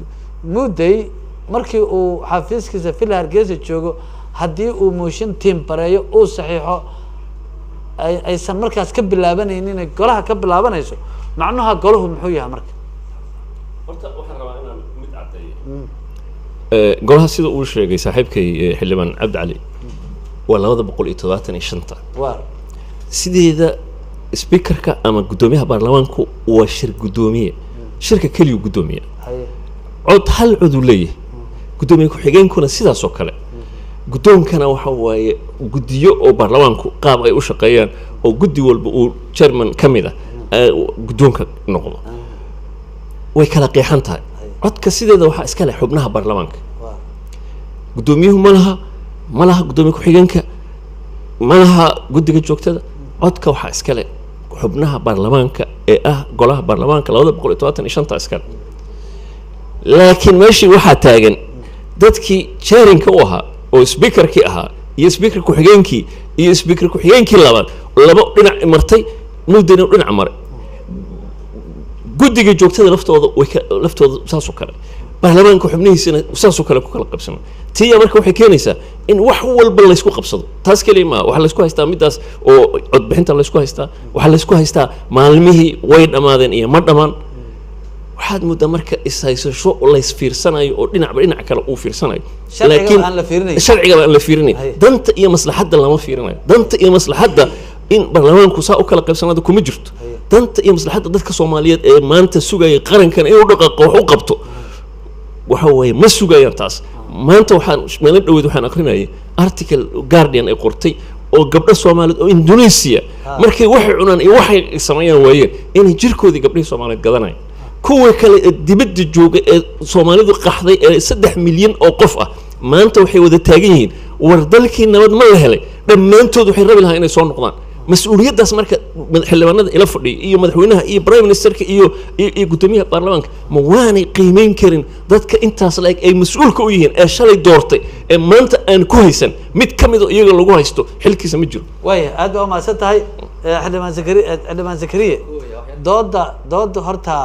Muday markii uu xafiiskiisa Villa Hargeysa joogo, haddii uu mooshin tiim bareeyo uu saxiixo, ay aysan markaas ka bilaabanaynin, golaha ka bilaabanayso, macnaha golahu muxuu yahay marka? Horta waxaan rabaa inaan mid caddeeyo. Golaha sida uu sheegay saaxiibkay xildhibaan Cabdi Cali waa 275-ta. Sideeda speakerka ama guddoomiyaha baarlamaanku waa shir guddoomiye, shirka keliyu guddoomiye, cod hal cod uu leeyahay. Guddoomiye ku-xigeenkuna sidaas oo kale. Guddoonkana waxa waaye guddiyo oo baarlamaanku qaab ay u shaqeeyaan oo guddi walba uu chairman ka mid ah guddoonka noqdo, way kala qeexan tahay. Codka sideeda waxaa iska leh xubnaha baarlamaanka. Guddoomiyuhu ma laha, ma laha guddoomiye ku-xigeenka, ma laha guddiga joogtada. Codka waxaa iska leh xubnaha baarlamaanka ee ah golaha baarlamaanka, 275-ta iskale. Laakiin meeshii waxaa taagan dadkii chairinka u ahaa oo speakerkii ahaa iyo speaker ku-xigeenkii iyo speaker ku-xigeenkii labaad, labo dhinac martay, Mudana dhinac maray. Guddiga joogtada laftooda way ka laftooda saasoo kale, baarlamaanka xubnihiisana saasoo kale ku kala qabsama. Tiya marka waxay keenaysaa in wax walba laysku qabsado. Taas keliya maa, waxaa laysku haystaa midaas oo codbixinta laysku haystaa, waxaa laysku haystaa maalmihii way dhammaadeen iyo ma dhammaan. Waxaad moodaa marka ishaysasho laysfiirsanayo oo dhinacba dhinac kale uu fiirsanayo. Sharcigaba aan la fiirinayn. Sharcigaba aan la fiirinayn. Danta iyo maslaxadda lama fiirinayo. Danta iyo maslaxadda in baarlamaanku saa u kala qaybsanaado kuma jirto. Danta iyo maslaxadda dadka Soomaaliyeed ee maanta sugaya qarankan inuu dhaqaaqo, wax u qabto, waxa waaye ma sugayaan taas. Maanta waxaan maalin dhaweyd waxaan akrinayay article Guardian ay qortay oo gabdho Soomaaliyeed oo Indonesia markay waxay cunaan iyo waxay sameeyaan waayeen inay jirkoodii gabdhihii Soomaaliyeed gadanayaan. Kuwa kale ee dibadda jooga ee Soomaalidu qaxday ee 3 milyan oo qof ah maanta waxay wada taagan yihiin, war dalkii nabad ma la helay? Dhammaantood waxay rabi lahaa inay soo noqdaan. Mas-uuliyaddaas marka xildhibaanada ila fadhiya iyo madaxweynaha iyo prime ministerka iyo guddoomiyaha baarlamaanka ma waanay qiimeyn karin dadka intaas la-eg ay mas-uulka u yihiin ee shalay doortay ee maanta aan ku haysan mid ka mid oo iyaga lagu haysto xilkiisa ma jiro. Waaya, aad baa umahadsan tahay xildhibaan Zakari, xildhibaan Zakariye. Dooda horta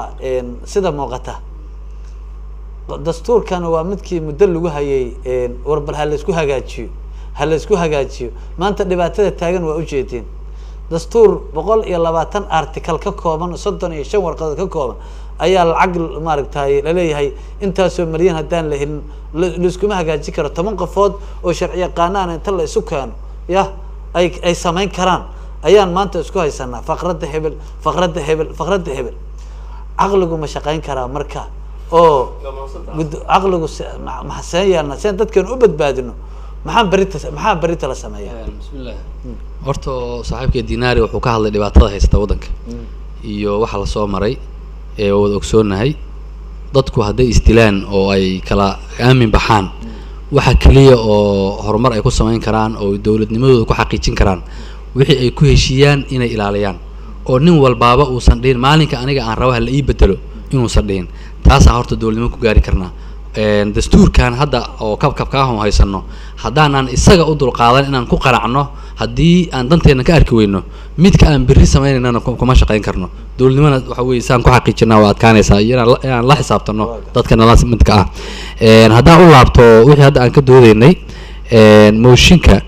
sida muuqata, dastuurkan waa midkii muddo lagu hayay, war bal ha laysku hagaajiyo, ha laysku hagaajiyo. Maanta dhibaatada taagan waa ujeedeen. Dastuur 120 article ka kooban, 35 warqadood ka kooban ayaa lacag maaragtay laleeyahay intaasoo malyan haddaan la helin laiskuma hagaajin karo. 10 qofood oo sharci yaqaanaan inta la isu keeno yah ay samayn karaan ayaan maanta isku haysanaa, faqradda hebel, faqradda hebel, faqradda hebel. Caqligu ma shaqayn karaa marka oo caqligu maxseen yeelna seen dadkan u badbaadino? Maxaan berita la sameeyaa? Bismillah. Horta saaxiibka Dinari wuxuu ka hadlay dhibaatada haysata waddanka iyo waxa lasoo maray ee waa wada ogsoonahay. Dadku hadday isdilaan oo ay kala aamin baxaan, waxa keliya oo horumar ay ku samayn karaan oo dowladnimadooda ku xaqiijin karaan wixii ay ku heshiiyaan inay ilaaliyaan, oo nin walbaaba uusan dhihin maalinka aniga aan rabo ha la ii bedelo inuusan dhihin. Taasaan horta dowladnimo ku gaari karnaa. Dastuurkan hadda oo kabkabka ah oo haysano, haddaanaan isaga u dulqaadan inaan ku qanacno, haddii aan danteena ka arki weyno, midka aan berri sameynaynana kuma shaqayn karno. Dowladnimona waxa weeye saan ku xaqiijinaa waa adkaanaysaa iyo inaan la xisaabtano dadka nala midka ah. Haddaan u laabto wixii hadda aan ka doodeynay, mooshinka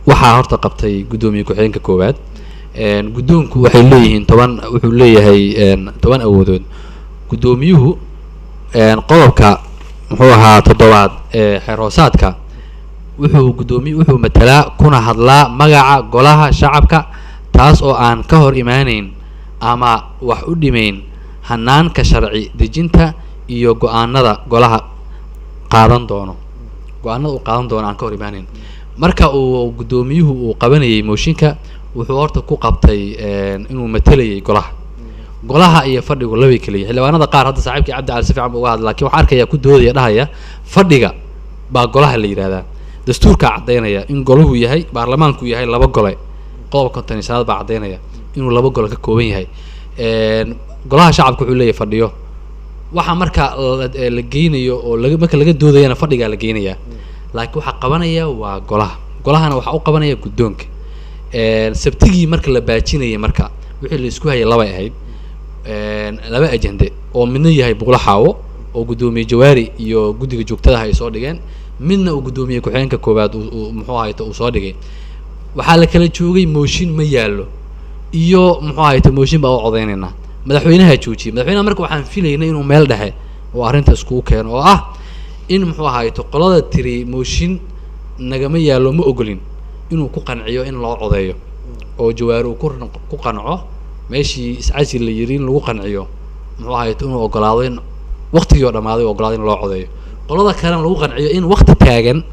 waxaa horta qabtay guddoomiye ku-xigeenka koowaad. Guddoonku waxay leeyihiin 10, wuxuu leeyahay 10 awoodood guddoomiyuhu. Qodobka muxuu ahaa 7aad ee xeer hoosaadka. Wuxuu guddoomiye wuxuu matalaa kuna hadlaa magaca golaha shacabka, taas oo aan ka hor imaanayn ama wax u dhimayn hanaanka sharci dejinta iyo go-aanada golaha qaadan doono, go-aanada uu qaadan doono aan ka hor imaanayn. Marka uu guddoomiyuhu uu qabanayay mooshinka, wuxuu horta ku qabtay inuu matalayay golaha. Golaha iyo fadhigu labay keliya. Xildhibaanada qaar hadda saaxiibkii Cabdi Cali si fiican buu uga hadla, lakin waxaan arkayaa ku doodaya dhahaya fadhiga baa golaha la yidhahdaa. Dastuurkaa caddaynaya in golahu yahay, baarlamaanku yahay laba gole. Qodobka 55aad baa caddaynaya inuu laba gole ka kooban yahay. Golaha shacabka wuxuu leeyahay fadhiyo. Waxa marka la geynayo oo laga marka laga doodayana fadhigaa la geynayaa, laakiin waxaa qabanaya waa golaha. Golahana waxaa u qabanaya guddoonka. Sabtigii marka la baajinayay, marka wixii la isku hayay labay ahayd, laba ajende oo midna yahay Buqlo Xaawo oo guddoomiye Jawaari iyo guddiga joogtadaha ay soo dhigeen, midna uu guddoomiye ku-xigeenka koowaad uu muxuu ahayto uu soo dhigay. Waxaa la kala joogay mooshin ma yaallo iyo muxuu ahayto mooshin baa u codeynaynaa. Madaxweynaha joojiyey. Madaxweynaha marka waxaan filaynay inuu meel dhexe oo arrinta iskugu keeno, oo ah in muxuu ahayto qolada tiri mooshin nagama yaallo ma ogolin, inuu ku qanciyo in loo codeeyo oo Jawaari uu ku qanco meeshii iscasil la yiri, in lagu qanciyo muxuu ahayto inuu ogolaado in waktigii oo dhamaaday uu ogolaado in loo codeeyo, qolada kalena lagu qanciyo in wakti taagan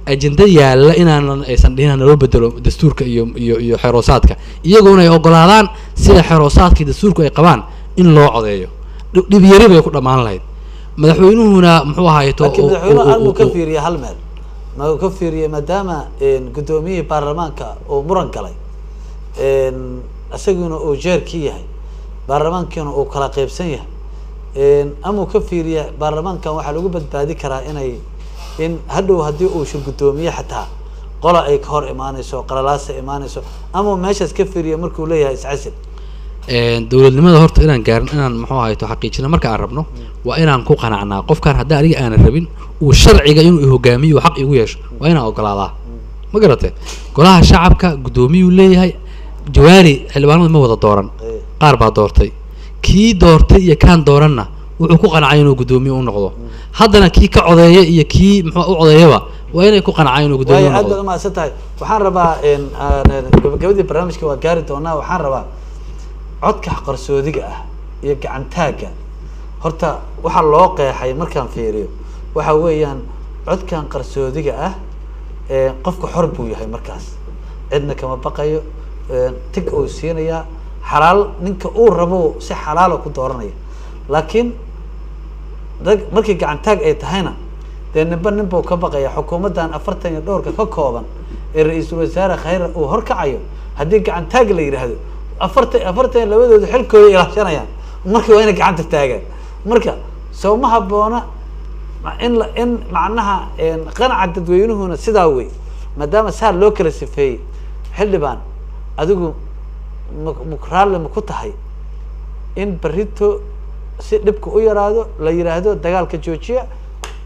ajenda yaalla inaanan aysan dhihin naloo bedelo dastuurka iyo xeroosaadka, iyaguna ay ogolaadaan sida xeroosaadka iyo dastuurku ay qabaan in loo codeeyo. Dhib yari bay ku dhammaan lahayd. Madaxweynuhuna muxuu ahayto laakiin madaxweynuhu almuu ka fiiriya hal meel ma uu ka fiiriyey, maadaama guddoomiyihii baarlamaanka uu muran galay, isaguna uu jeerkii yahay, baarlamaankiina uu kala qaybsan yahay, amuu ka fiiriya baarlamaankan waxaa lagu badbaadi karaa inay in hadhow haddii uu shir guddoomiye xataa qola ay ka hor imaanayso, qalalaasa imaanayso, amuu meeshaas ka fiiriya markuu leeyahay iscasil? Dowladnimada horta inaan gaarin, inaan muxuu ahayto xaqiijino marka aan rabno, waa inaan ku qanacnaa qofkaan haddii aniga aanan rabin uu sharciga inuu ihogaamiyo uu xaq igu yeesho, waa inaan ogolaadaa. Ma garatay? Golaha shacabka guddoomiyuu leeyahay. Jawaari xildhibaanadu ma wada dooran, qaar baa doortay. Kii doortay iyo kaan dooranna wuxuu ku qancay inuu guddoomiye u noqdo. Haddana kii ka codeeya iyo kii muxuu u codeeyaba waa inay ku qancaan inuu guddoomiye waayo u aad baad noqdo. Umahadsan tahay. Waxaan rabaa gabagabadii barnaamijka waa gaari doonaa. Waxaan rabaa codka qarsoodiga ah iyo gacantaagga. Horta waxaa loo qeexay markaan fiiriyo waxa weeyaan codkan qarsoodiga ah qofka xor buu yahay, markaas cidna kama baqayo, tig uu siinayaa xalaal, ninka uu rabo si xalaala ku dooranaya. Laakiin rag markii gacantaag ay tahayna dee ninba nin buu ka baqaya. Xukuumaddan 40 iyo dhowrka ka kooban ee ra-iisul wasaare Khayre uu horkacayo, haddii gacantaag la yidhaahdo, 40 iyo labadooda xilkooda ilaashanayaan, marka waa inay gacanta taagaan. Marka soo ma habboona in la in macnaha qanaca dadweynuhuna sidaa wey, maadaama saa loo kala sifeeyey? Xildhibaan, adigu ma raalli ma ku tahay in berrito si dhibka u yaraado la yidhaahdo dagaalka joojiya,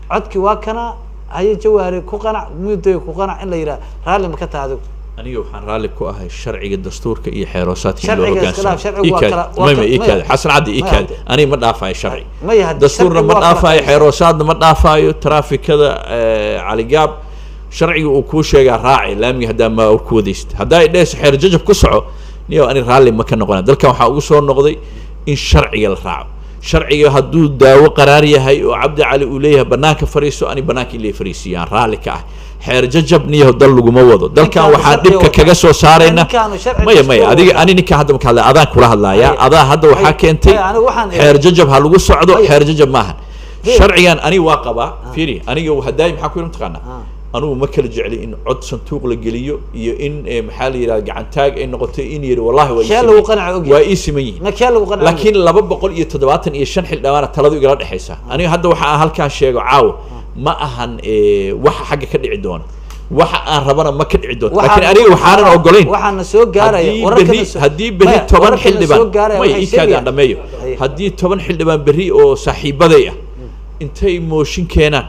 codkii waa kana, haye Jawaari ku qanac, Mudday ku qanac, in la yidhahdo raalli ma ka tahay adigu? Aniga waxaan raalli ku ahay sharciga dastuurka iyo xeeroosaadka in loo Sharciga hogaansamo. iskhilaaf, sharcigu waa Ii kaadi. waa Maya, ii maya. kaadi. Xasan Caddi, ii Maya kaadi. Aniga ma dhaafayo sharci, Maya haddi dastuurna sharcigu ma waa kala dhaafayo, qaybsan. xeeroosaadna ma dhaafayo. Taraafikada Caligaab sharciga uu kuu sheegaa raaci, laamiga haddaa ma ku wadaysid, haddaa idhees xeer jajab ku soco niyo, ani raalli ma ka noqona. Dalkan waxaa ugu soo noqday in sharciga la raaco. Sharciga hadduu daawo qaraar yahay oo Cabdi Cali uu leeyahay banaanka fariiso, ani banaanka in la fariisiyo aan raalli ka ah. Xeer jajab niyo dal laguma wado dalkan. Ninkaanu Waxaan sharciga dhibka wata. kaga soo saarayna. Ninkaanu sharci Maya, maya, dastuur adiga wata. ani ninka hadda maka hadlaya, adaan kula hadlaaya. Maya. Adaa hadda waxaa Maya. keentay Maya, anigu waxaan xeer jajab ha lagu socdo. Maya. Xeer jajab maahan Fiiri. sharcigan, aniga waa qabaa. Fiiri, aniga haddaay maxaa ku yidhi mataqaanaa? Ah. Anugu ma kala jecli in cod sanduuq la geliyo iyo in maxaa la yidhaha gacantaag ay noqoto in yidhi wallahi waa ii Kee siman lagu yihiin. qanca ogyahay? Waa ii siman yihiin. Ma kee lagu qanca? Laakiin 275 xildhibaana taladu igala dhexaysa. Aniga hadda waxa aan halkaan sheego caawa ma ahan waxa xagga ka dhici doona, waxa aan rabana ma ka dhici doonto, laakiin aniga waxaanan ogolayn waxaana soo gaaraya haddii wararkana berri haddii berri maya, 10 wararkana soo xildhibaan gaaraya maya waxay ii kaadi aan sheegayaan. dhameeyo. Haye. Haddii 10 xildhibaan berri oo saaxiibaday ah intay mooshin keenaan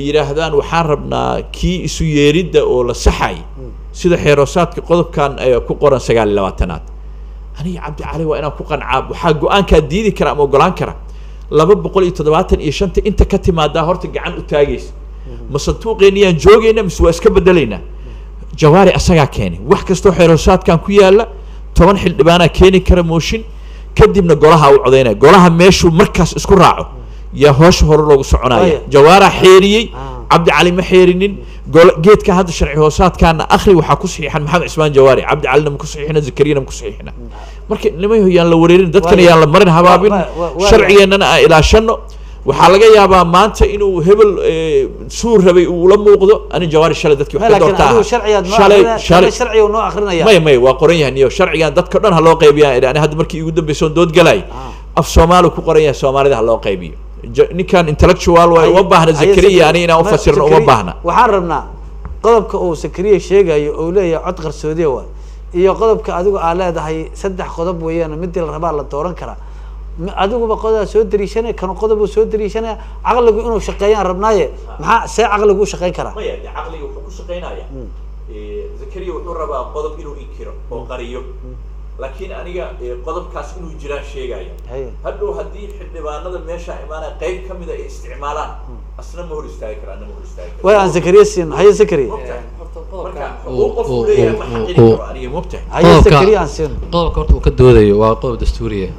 yidhaahdaan waxaan rabnaa kii isu yeeridda oo la saxay sida xeeroosaadka qodobkan ku qoran 29aad, aniga Cabdi Cali waa inaan ku qancaa. Waxaa go-aankaa diidi kara ama ogolaan kara 275-ta inta ka timaadaa horta gacan u taagaysa. Ma sanduuqeeniyaan joogaynaa mise waa iska bedelaynaa? Jawaari asagaa keenay wax kastoo xeeroosaadkan ku yaala. 10 xildhibaanaa keeni kara mooshin, kadibna golaha u codaynaya. Golaha meeshuu markaas isku raaco yaa hoosha hore loogu soconaya. Waayo. Jawaaraa xeeriyey, Ah. Cabdi Cali ma xeerinin. Gol geedka hadda sharci hoosaadkaana akhri, waxaa ku saxiixan Maxamed Cismaan Jawaari, Cabdi Calina ma ku saxiixina, Zakariyana ma ku saxiixina. Marka nimayo yaan la wareerin dadkana, Waayo. yaan la marin habaabin. Waayo. Sharcigeennana aan ilaashano. Waxaa laga yaabaa maanta inuu hebel suu rabay uu ula muuqdo. Ani Jawaari shalay dadkii wax Ma ka laakiin doorta adigu ahaa. sharcigaad noo Shalay akrinaya, shalay sharciga noo akrinaya. Maya, waa qoran yahay niyo. Sharcigan dadka dhan ha loo qaybiyaa idhi. Ani hadda markii igu dambeysay oon dood galay, af Soomaali ku qoran yahay, Soomaalida ha loo qaybiyo. Ninkan intellectual waay, uma baahna Zakariya ani inaan ufasirno, uma baahna. Waxaan rabnaa qodobka uu Sakariya sheegayo oo leeyahay cod qarsoodiya waay, iyo qodobka adigu aa leedahay saddex qodob weeyaan, midii la rabaa la dooran karaa. Adiguba qodob soo dariishanaya, kanu qodob uu soo dariishanaya. Caqligu inuu shaqeeyaan rabnaaye, maxaa see caqligu u shaqeyn karaa? Maya, de caqliga wuxuu ku shaqeynaya, Zakariya wuxuu rabaa qodob inuu inkiro oo qariyo, laakiin aniga qodobkaas inuu jiraan sheegaya. Hadhow haddii xildhibaanada meesha imaanaya qayb ka mida ay isticmaalaan, asna ma hor istaagi kara, anna ma hor istaagi kara. Way aan Zakariya siin. Haye Zakariya. Mogtahay? Marka uu- xuquuq qofku leeyahay ma xaqiri karo aniga, mogtahay? Haye Qodobka- Zakariya aan siin. Qodobka horta uu ka doodayo waa qodob dastuuriya.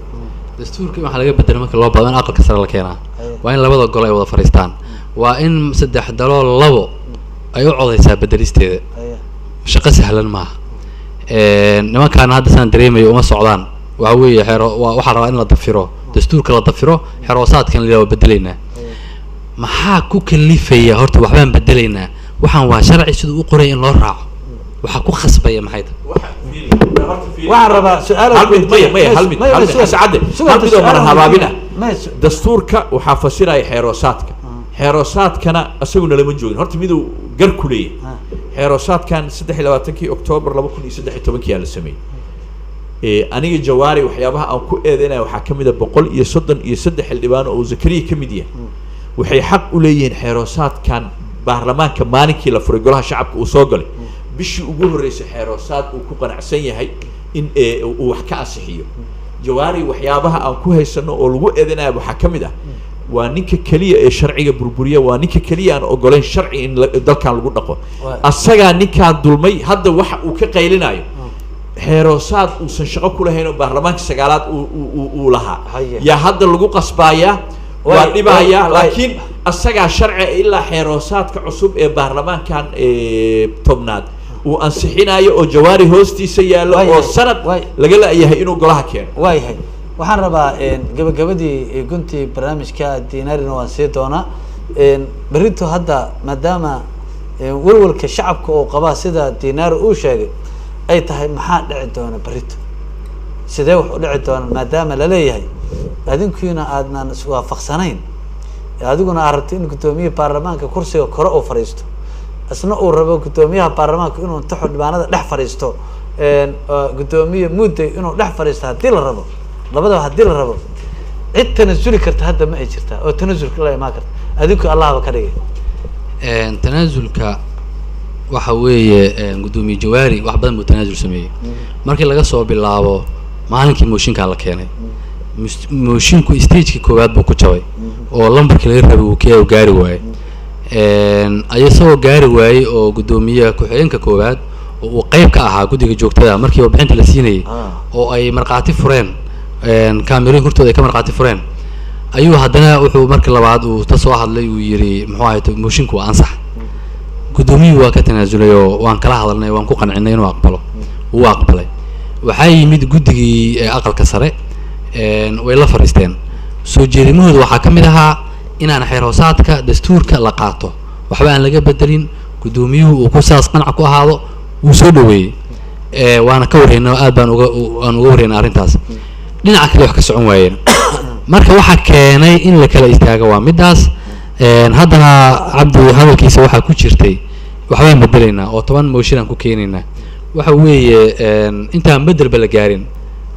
Dastuurka in waxaa laga bedela marka loo baahdo in aqalka sare la keenaa, waa in labada gol ay wada fadhiistaan, waa in saddex dalool labo ay u codeysaa bedelisteeda. Shaqo sahlan maaha. Nimankaan hadda saan dareemayo uma socdaan. Waxa weeye xeero waxaa rabaa in la dafiro dastuurka, la dafiro xeroosaadkan la waa bedelaynaa. Maxaa ku kalifaya horta waxbaan bedelaynaa? Waxaan waa sharci, siduu u qoraya in loo raaco. Waxaa ku khasbaya maxay tahay? Waxaan rabaa su-aal. Hal mid, maya, hal mid, hal mid, Xascadde, hal mid oo mara habaabina. Dastuurka waxaa fasiraya xeeroosaadka, xeeroosaadkana isaguna lama joogin. Horta miduu gar ku leeyahay, xeeroosaadkan 23-kii Oktoobar 2013-kii aa la sameeyey. Aniga Jawaari waxyaabaha aan ku eedeynaya waxaa ka mid a 133 xildhibaan oo uu Zakariya ka mid yahay waxay xaq u leeyihiin xeeroosaadkan baarlamaanka maalinkii la furay, golaha shacabka uu soo galay, bishii ugu horreysay xeeroosaad uu ku qanacsan yahay in uu wax ka ansixiyo. Jawaari waxyaabaha aan ku haysano oo lagu eedeynaya waxaa ka mid ah waa ninka keliya ee sharciga burburiya, waa ninka keliya aan ogoleyn sharci in dalkan lagu dhaqo. Asagaa ninkaan dulmay. Hadda waxa uu ka qaylinayo xeeroosaad uusan shaqo ku lahayn oo baarlamaanka sagaalaad uu lahaa yaa hadda lagu qasbaayaa, waa dhibayaa, laakiin asagaa sharci ilaa xeeroosaadka cusub ee baarlamaankan 10aad uu ansixinayo oo Jawaari hoostiisa yaallo oo sanad laga la'yahay inuu golaha keeno. Waayahay, waxaan rabaa gabagabadii guntii barnaamijka, Dinarina waan sii doonaa berrito. Hadda maadaama walwalka shacabka uu qabaa sida Dinari uu sheegay ay tahay, maxaa dhici doona berrito? Sidee wax u dhici doona, maadaama laleeyahay adinkiina aadnan iswaafaqsanayn, adiguna aad rabto in guddoomiyaha baarlamaanka kursiga kore uu fadhiisto, isna uu rabo guddoomiyaha baarlamaanka inuu inta xildhibaanada dhex fadhiisto, guddoomiye Mudday inuu dhex fadhiisto haddii la rabo, labadaba haddii la rabo, cid tanasuli karta hadda ma ay jirtaa oo tanasulka la imaan karta adinku Allahba ka dhigay? Tanaasulka waxa weeye guddoomiye Jawaari wax badan buu tanaasul sameeyey markii laga soo bilaabo maalinkii mooshinkaa la keenay. Moshinku stageka koowaad buu ku jabay oo lambarkii laga rabay uu ke gaari waayey, isagoo gaari waayey oo guddoomiyaha ku-xigeenka koowaad oo uu qeyb ka ahaa guddiga joogtada markii warbixinta la siinayay oo ay markhaati fureen, kaamerooyin hortooda ay ka markhaati fureen, ayuu haddana wuxuu markii labaad uu ta soo hadlay, uu yidhi muxuu ahay, moshinku waa ansax. Guddoomiyuhu waa ka tanaasulay oo waan kala hadalnay, waan ku qancinay inuu aqbalo, wuu aqbalay. Waxaa yimid guddigii aqalka sare, way la fadhiisteen. Soo jeedimahooda waxaa ka mid ahaa inaan xeer hoosaadka dastuurka la qaato, waxba aan laga bedelin, guddoomiyuhu uu ku saas qanca ku ahaado. Wuu soo dhaweeyey, waana ka warreynay oo aad baan uga aan uga warreynay arrintaas. Dhinaca kale wax ka socon waayeen. Marka waxaa keenay in la kala istaago waa midaas. Haddana Cabdi hadalkiisa waxaa ku jirtay waxbaan bedelaynaa oo 10 mooshin aan ku keenaynaa. Waxa weeye intaan bedelba la gaarin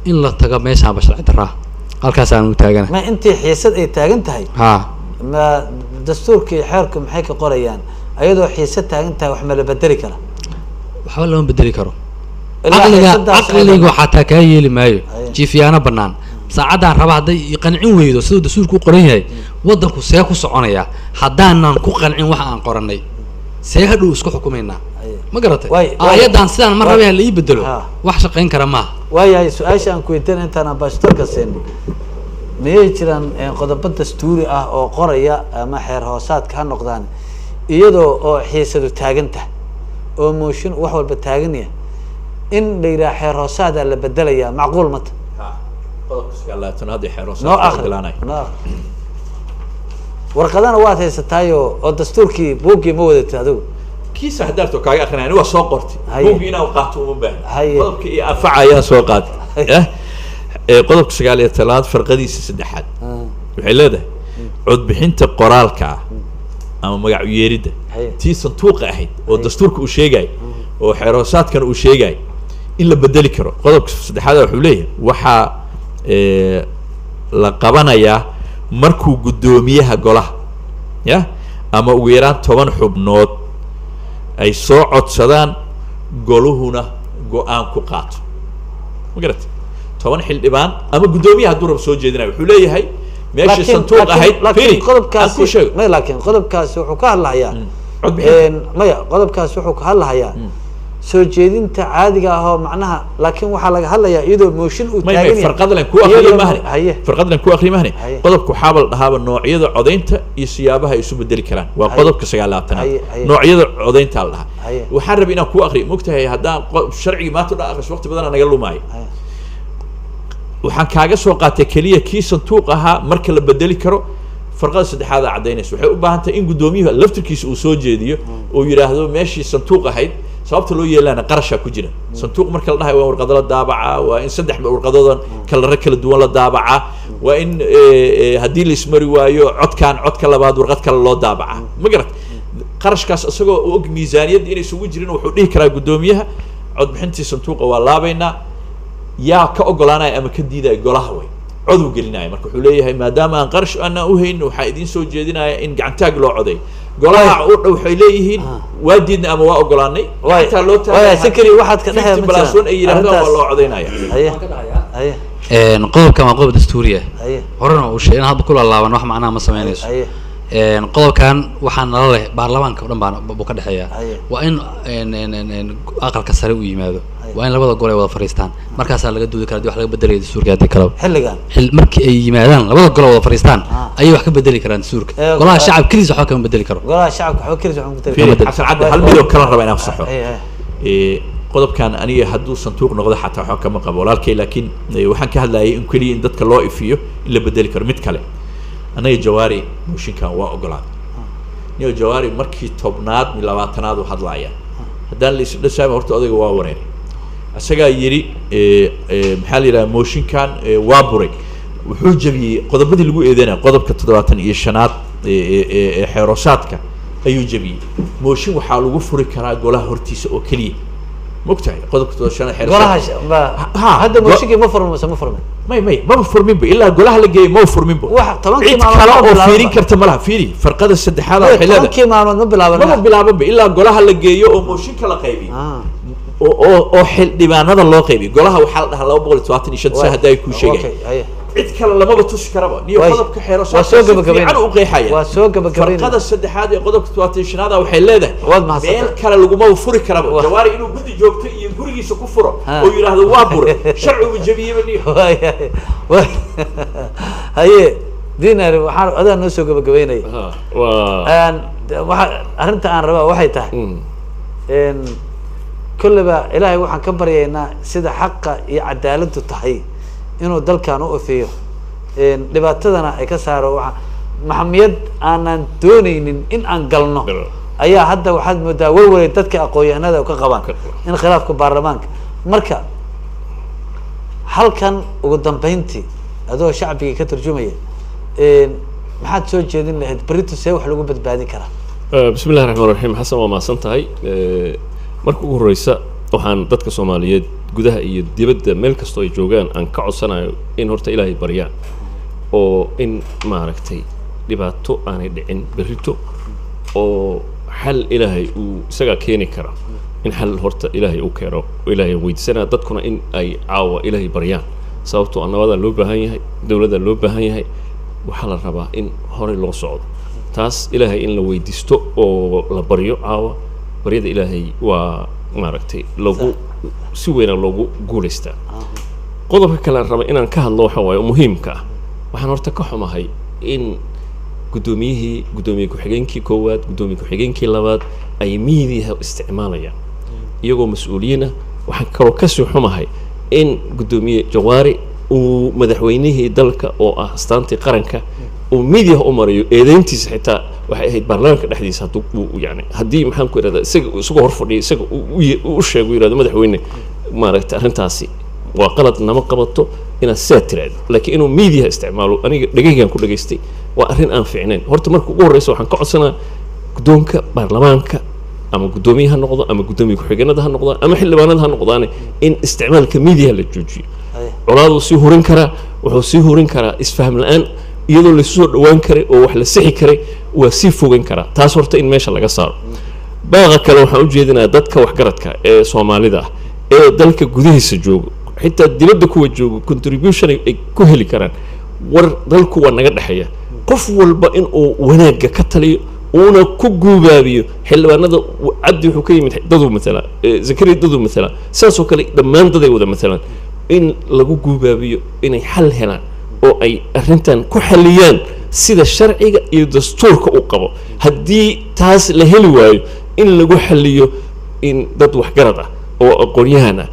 in la tago meeshaanba sharci darraa, halkaas aan u taagana. Ma intii xiisad ay taagan tahay? Ha. Ma dastuurka iyo xeerku maxay ka qorayaan ayadoo xiisad taagan tahay? Wax ma la bedeli kara? Waxba lama bedeli karo. Ilaa Caqliga xiisadaas caqligu xataa kaa yeeli maayo. Aye. Jiifyaano banaan Saacadaan raba hadday i qancin weydo siduu dastuurku u qoran yahay, waddanku see ku soconayaa? Haddaanan ku qancin waxa aan qorannay, see hadhow isku xukumaynaa? Ma garatay? Aayaddan sidaan ma rabay ha la ii bedelo, wax shaqayn kara maaha. Waayahay, su-aasha aan ku weydiinay intaan ambassadorka siinin, miyay jiraan qodobo dastuuri ah oo qoraya ama xeer hoosaadka ha noqdaan, iyadoo oo xiisadu taagan tahay oo mooshin wax walba taagan yahay, in la yidhaha xeer hoosaadaa la bedelayaa, macquul mata? Qodobka 29aad ee xeer noo hoosaadka akri ogolaanaya. Noo akri. Warqadana waad haysataayo oo dastuurkii buuggii ma wadatid adigu? Kiisa hadaarto kaaga akrinaya, ani waa soo qortay. Buuggi inaan qaato uma baahna. Qodobka iyo anfaca ayaan soo qaatay. Qodobka 19aad farqadiisa saddexaad waxay leedahay codbixinta qoraalka ah ama magac u yeeridda, tii sanduuqa ahayd oo dastuurka uu sheegay oo xeer hoosaadkan uu sheegay in la bedeli karo. Qodobka saddexaad wuxuu leeyahay waxaa la qabanayaa markuu guddoomiyaha golaha ya ama ugu yaraan 10 xubnood ay soo codsadaan, goluhuna go-aan ku qaato. Ma garatay? 10 xildhibaan ama guddoomiyaha hadduu rabo soo jeedinayo, wuxuu leeyahay meeshii sanduuq ahayd. Laakiin Firi, aan qodobkaasi kuu sheego. Maya, laakiin qodobkaasi wuxuu ka hadlahayaa codbixinta. Maya, qodobkaasi wuxuu ka hadlahayaa soo jeedinta caadiga ah oo macnaha, laakiin waxaa laga hadlayaa iyadoo mooshin uu may taagan may yahay. Farqadlan ku akriya Iyadoo mahne. Farqadlan ku akriya mahne. Qodobka waxaaba la dhahaaba noocyada codaynta iyo siyaabaha ay isu bedeli karaan waa qodobka 29aad. Haye, haye. Noocyada codaynta la dhahaa. Waxaan rabay inaan ku akriyo, mogtahay haddaan sharcigii maanta o dhan akhriso waqti badanaa naga lumaayo. Waxaan kaaga soo qaatay keliya kii sanduuq ahaa marka la bedeli karo, farqada saddexaad aa caddaynaysa. Waxay u baahan tahay in guddoomiyuhu laftirkiisa uu soo jeediyo oo yidhaahdo meeshii sanduuq ahayd sababta loo yeelana qarashaa ku jira. Sanduuq marka la dhahayo waa warqado la daabacaa, waa in saddex warqadoodan kalaro kala duwan la daabacaa, waa in haddii la ismari waayo codkan codka labaad warqad kale loo daabacaa. Ma garat? Qarashkaas isagoo u og miisaaniyadda inay isugu jirin, wuxuu dhihi karaa guddoomiyaha codbixintii sanduuqa waa laabaynaa. Yaa ka ogolaanaya ama ka diidaya? Golaha way coduu gelinaya. Marka wuxuu leeyahay maadaama aan qarash aanaan uhayn, waxaa idiin soo jeedinaya in gacantaag loo codeeyo. Golaha u dhow waxay leeyihiin waa diidnay ama waa ogolaanay, gacantaa loo Waay, Sakari, waxaad ka dhexeeya ma 50 plus jiraan 1 ay yidhahdaan waa arrintaas. loo codeynaya. Haye haye. Qodobkan waa qodob dastuuri ah. Horena uu sheegay in hadba kula laaban wax macnaha ma samaynayso. Qodobkan waxaa nala leh baarlamaanka o dhan baa buu ka dhexeeya. Waa in een, een, een, een, aqalka sare u yimaado, waa in labada gol ay wada fadhiistaan, markaasaa laga doodi kara hadii wax laga bedelaya dastuurka, haddii kaleba xilligan markii ay yimaadaan labada gol oo wada fadhiistaan ayay wax ka bedeli karaan dastuurka. Golaha shacab keliis waxba kama bedeli karo. Golaha shacabka waxba keliis waxba bedeli Fiiri, bedel. Xasan Cadde, hal midoo kala raba inaan fasaxo. Haye haye. Qodobkan aniga hadduu sanduuq noqdo xataa waxba kama qabo walaalkay, laakiin waxaan ka hadlayay in keliya in dadka loo ifiyo in la bedeli karo. Mid kale, anaga Jawaari mooshinkan waa ogolaaday. Niyo Jawaari markii 10aad mi 20aad u hadlaaya haddaan la isdhasaaba, horta odayga waa wareeray. Isagaa yidhi maxaa la yidhaha, mooshinkan waa buray. Wuxuu jebiyey qodobadii lagu eedeynaya, qodobka 75aad ee xeerosaadka ayuu jebiyey. Mooshin waxaa lagu furi karaa golaha hortiisa oo keliya, mogtahay qodobka 75aad xeerosaadka. Golaha Ha, hadda mooshinkii ma furmin mise ma furmin? May maba furminba, ilaa golaha la geeyey maba furminba. Wax tobankii cid maalmood kale ma oo bilaabanba. fiirin karta malaha. Fiiri farqada saddexaad waxay leedahay 10kii maalmood ma bilaaban. Maba bilaabanba ilaa golaha la geeyo oo mooshinka la qaybiyo oo xildhibaanada loo qaybiyo. Golaha waxaa la dhahaa 275 sa hadda ay kuu sheegay. Okay, haye. Cid kale lamaba tusi karaba niyo. Qodobka xeero Waa soo si gabagabaynaya. fiican u qeexaya. Waa soo gabagabaynaya. Farqada saddexaad ee qodobka 75aad waxay leedahay Waad mahadsantahay. meel kale laguma furi karaba. Jawaari inuu guddi joogto iyo gurigiisa ku furo oo yidhaahdo waa buray, sharcigu jebiyeyba niyo. Waay, waay. Haye Dinari, waxaan adaa noo soo gabagabaynaya. Waa Waxa arrinta aan rabaa waxay tahay kolleyba Ilaahay waxaan ka baryaynaa sida xaqa iyo cadaaladdu tahay inuu dalkan u ofiyo, dhibaatadana ay ka saaro. Waxa maxamiyad aanan dooneynin in aan galno ayaa hadda waxaad moodaa warwaray dadka aqoon-yahanada ka qabaan Ka qabaan. in khilaafka baarlamaanka. Marka halkan ugu dambeyntii, adoo shacbigii ka tarjumaya, maxaad soo jeedin lahayd berrito, see wax lagu badbaadin karaa? Bismi illahi raxmaan raxiim. Xasan, waa mahadsan tahay. Marka ugu horeysa waxaan dadka Soomaaliyeed gudaha iyo dibadda meel kastoo ay joogaan aan ka codsanayo in horta Ilaahay baryaan oo in maaragtay dhibaato aanay dhicin berrito, oo xal Ilaahay uu isagaa keeni kara, in xal horta Ilaahay u keeno Ilaahay weydiisanaa, dadkuna in ay caawa Ilaahay baryaan. Sababtoo ah nabadaa loo baahan yahay, dowladdaa loo baahan yahay, waxaa la rabaa in horey loo socdo. Taas Ilaahay in la weydiisto oo la baryo caawa, baryada Ilaahay waa maaragtay lagu si weyna loogu guulaystaa. Qodobka kale aan raba inaan ka hadlo waxa waaye oo muhiimka ah, waxaan horta ka xumahay in guddoomiyihii, guddoomiye ku-xigeenkii koowaad, guddoomiye ku-xigeenkii labaad ay miidiyaha isticmaalayaan iyagoo mas-uuliyiin ah. Waxaan kaloo kasii xumahay in guddoomiye Jawaari uu madaxweynihii dalka oo ah astaantii qaranka uu miidiyaha u marayo eedeyntiisa. Xitaa waxay ahayd baarlamaanka dhexdiisa hadduu uu yani haddii maxaan ku irahdaa isaga isagoo hor fadhiya isaga uu u sheego, yirahdo madaxweyne maaragtay arrintaasi waa qalad, nama qabato inaad sidaa tiraahdo. Laakiin inuu miidiyaha isticmaalo, aniga dhegeygaan ku dhageystay, waa arrin aan fiicnayn. Horta marka ugu horreysa waxaan ka codsanaa guddoonka baarlamaanka, ama guddoomiye ha noqdo ama guddoomiye ku-xigeenada ha noqdaan ama xildhibaanada ha noqdaane, in isticmaalka miidiyaha la joojiyo. Colaaduu sii hurin karaa, wuxuu sii hurin karaa isfaham la-aan, iyadoo laisu soo dhawaan karay oo wax la sixi karay waa sii fogeyn karaa. Taas horta in meesha laga saaro. Baaqa kale waxaan u jeedinayaa dadka waxgaradka ee Soomaalida ah ee dalka gudihiisa joogo, xitaa dibadda kuwa joogo, contribution ay ku heli karaan. War dalku waa naga dhexeeya, qof walba in uu wanaagga ka taliyo uuna ku guubaabiyo xildhibaanada. Cabdi wuxuu ka yimid daduu matalaa, Zakariya daduu matalaa, sidaas oo kale dhammaan daday wada matalaan, in lagu guubaabiyo inay xal helaan oo ay arrintan ku xaliyaan sida sharciga iyo dastuurka u qabo. Haddii taas la heli waayo, in lagu xaliyo in dad waxgarad ah oo aqoon-yahan ah,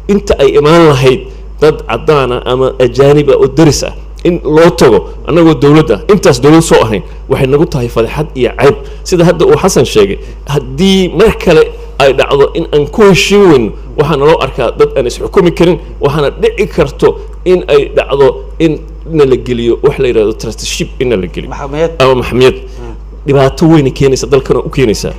inta ay imaan lahayd dad caddaan ah ama ajaanib ah oo daris ah in loo tago, annagoo dowladd ah intaas dowlad soo ahayn, waxay nagu tahay fadeexad iyo cayb. Sida hadda uu Xasan sheegay, haddii mar kale ay dhacdo in aan ku heshiin weyno, waxaa naloo arkaa dad aan isxukumi karin, waxaana dhici karto in ay dhacdo in na la geliyo wax la yidhahdo trusteeship, in na la geliyo maxkamiyad ama maxmiyad. Dhibaato weyna keenaysa, dalkana u keenaysaa.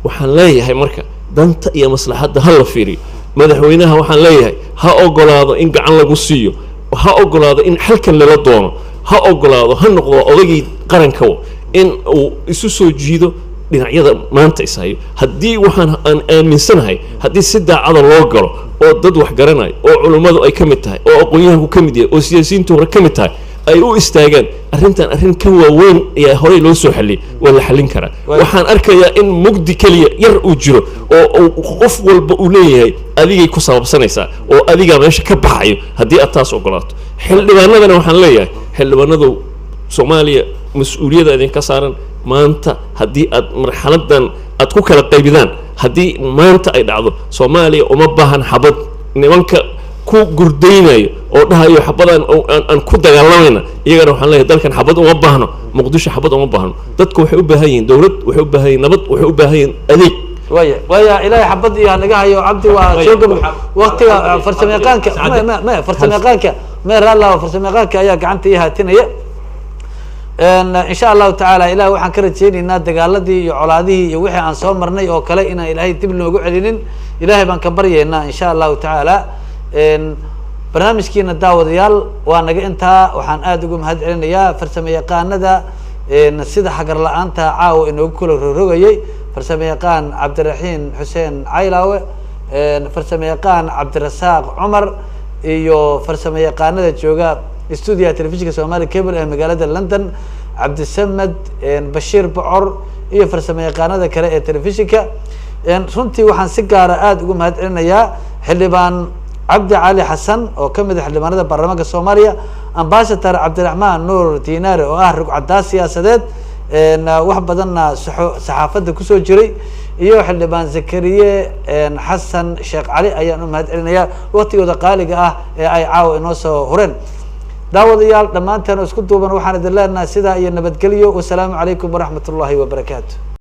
Waxaan leeyahay marka danta iyo maslaxadda ha la fiiriyo. Madaxweynaha waxaan leeyahay ha ogolaado in gacan lagu siiyo, ha ogolaado in xalkan lala doono, ha ogolaado, ha noqdo odaygii qaranka in uu isu soo jiido dhinacyada maanta is hayo. Haddii waxaan aan aaminsanahay, haddii si daacada loo galo oo dad wax garanayo oo culummadu ay ka mid tahay oo aqoon-yahanku ka mid yahay oo siyaasiyiintu hore ka mid tahay ay u istaagaan arrintan, arrin ka waaweyn ayaa horey loo soo xaliyay, waa la xallin karaa. Waxaan arkayaa in mugdi keliya yar uu jiro oo uu qof walba uu leeyahay adigay ku sababsanaysaa oo adigaa meesha ka baxayo haddii aad taas ogolaato. Xildhibaanadana waxaan leeyahay, xildhibaanadu Soomaaliya mas-uuliyadda idinka saaran maanta, haddii aad marxaladan aad ku kala qaybidaan, haddii maanta ay dhacdo, Soomaaliya uma baahan xabad. Nimanka ku gurdaynayo oo dhahayo xabadan oo aan ku dagaalamayna, iyagana waxaan leeyahay dalkan xabad uma baahno, Muqdisho xabad uma baahno. Dadku waxay u baahan yihiin dowlad, waxay u baahan yihiin nabad, waxay u baahan yihiin adeeg. Waya Ilaahay xabad iyo hanaga hayo. Cabdi waa soo gab waktiga farsamayaqaanka ma farsamayaqaanka me raalla, farsamayaqaanka ayaa gacanta ii haatinaya. Insha Allahu tacaala Ilahi waxaan ka rajaynaynaa dagaaladii iyo colaadihii iyo wixii aan soo marnay oo kale inaan Ilaahay dib noogu celinin. Ilahay baan ka baryaynaa insha Allahu tacaala. Barnaamijkiina daawadayaal waa naga intaa. Waxaan aada ugu mahad celinayaa farsamo yaqaanada sida xagar la-aanta caawa inoogu kula rogrogayay, farsamo yaqaan Cabdiraxiin Xuseen Caylaawe, farsamo yaqaan Cabdirasaaq Cumar iyo farsamo yaqaanada jooga stuudiyaha telefishinka Somali Cable ee magaalada London, Cabdisamed Bashiir Bocor iyo farsamo yaqaanada kale ee telefishinka. Runtii waxaan si gaara aada ugu mahad celinayaa xildhibaan Cabdi Cali Xasan oo kamid ah xildhibaanada baarlamaanka Soomaaliya, ambassador Cabdiraxmaan Nuur Dinaare oo ah rugcadaas siyaasadeed, wax badanna saxaafadda kusoo jiray, iyo xildhibaan Zakariye Xasan Sheekh Cali ayaan u mahad celinayaa waktigooda qaaliga ah ee ay caawa inoo soo hureen. Daawadayaal, dhammaanteen oo isku duuban waxaan idin leenahay sidaa iyo nabadgelyo. Wasalaamu calaykum waraxmat ullahi wabarakaatu.